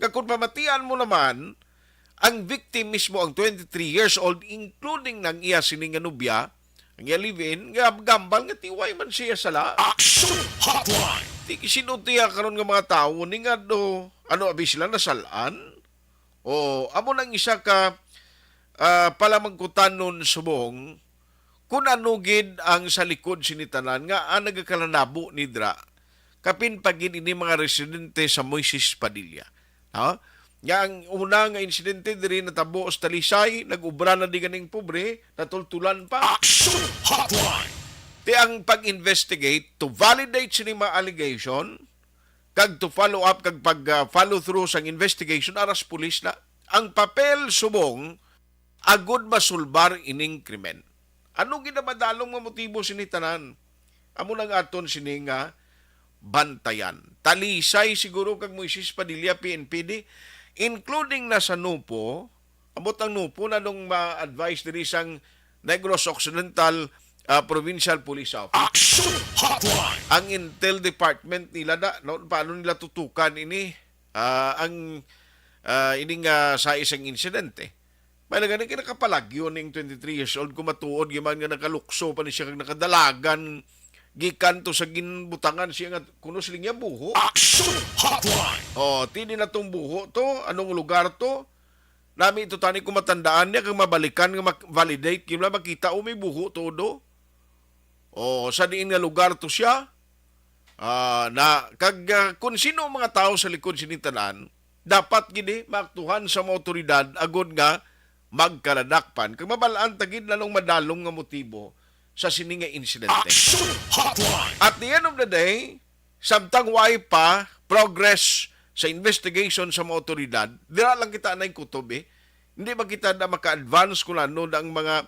Nga kung pamatian mo naman, ang victim mismo, ang twenty-three years old, including nang iya sini nga nobya, ang iya live-in, nga gambal nga ti way man siya sala. Action Hotline. Ti, sino tiya karon nga mga tawo ni nga do, ano, abi sila nasalaan? O, amo nang isa ka, ah, palamangkutanon subong, kung ano gid ang sa likod sini tanan nga, ah, nagakalanabo ni dra, kapin pa gid ini mga residente sa Moises Padilla. Ha? Nga ang una nga insidente diri natabo sa Talisay, nag-ubra na di ganing pobre, natultulan pa. Action Hotline. Ti ang pag-investigate to validate sini mga allegation, kag to follow up, kag pag, ah, follow through sang investigation, aras pulis na. Ang papel subong, agud masulbar ining krimen. Ano gid ang madalom nga motibo sini tanan? Amo nang aton sini nga bantayan. Talisay siguro kag Moises Padilla, P N P D, including na sa NOPO, ambot ang NOPO na nung ma-advise diri sang Negros Occidental, ah, Provincial Police Office. Action Hotline. Ang Intel Department nila na, no, paano nila tutukan ini? Ah, ang, ah, ini nga sa isang insidente. May nagani kay nakapalagyo ning twenty-three years old, kung matuod gyud man nga nakalukso pa ni siya kag nakadalagan gikan to sa ginbutangan siya nga kuno siling niya buho. Action Hotline. Oh, ti di na tong buho to, anong lugar to? Nami to tani kung matandaan niya kag mabalikan nga mak-, validate gyud lang makita o may buho to do. Oh, sa diin nga lugar to siya? Ah, na kag ah, kung sino ang mga tawo sa likod sini tanan, dapat gid eh, maaktuhan sa mga otoridad agod nga magkaladakpan kag mabalaan ta gid nanong madalom nga motibo sa sini nga insidente. Action Hotline! At the end of the day, samtang way pa progress sa investigation sa mga otoridad, dira lang kita anay kutob eh. Hindi ba kita na maka-advance kung ano na ang mga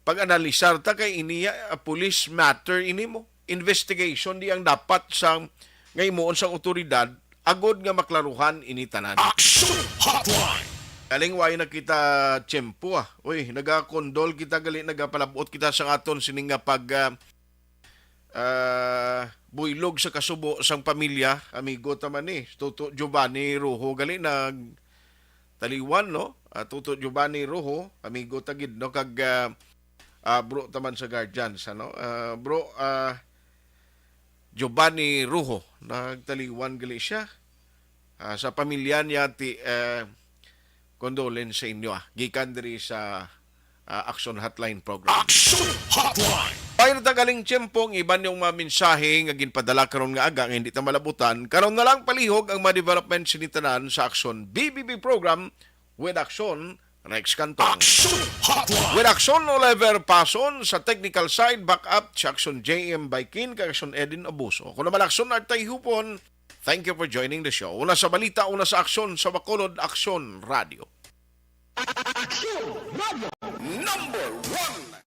pag-analisar ta kay ini ah, police matter ini mo. Investigation di ang dapat sa nga himuon sang otoridad agod nga maklaruhan ini tanan. Action Hotline! Kaling way na kita tiyempo ah. Uy, nagakondol kita gali, nagapalabot kita sa aton sining nga pag ah, ah, buylog sa kasubo sang pamilya, amigo ta man ni Tuto Giovanni Rojo gali nag taliwan, no? Ah, Tuto Giovanni Rojo, amigo ta gid, no? Kag ah, ah, bro ta man sa guardians, ano? Ah, bro, ah, Giovanni Rojo, nagtaliwan gali siya. Ah, sa pamilya niya ti eh, condolence sa inyo ah. Gikan diri sa ah, Action Hotline program. Action Hotline! Ay natagaling tiyempo ang iban yung mga mensahe nga ginpadala karon nga aga nga hindi ta malabutan. Karon na lang palihog ang mga development sini tanan sa Action B B B program with Action Rex Canton. Action Hotline! With Action Oliver Pason sa technical side, backup sa Action J M Baikin kag Action Edin Abuso. Ako naman Action Artay Hupon. Thank you for joining the show. Una sa balita, una sa aksyon, sa Bacolod Action Radio. Action Radio number one.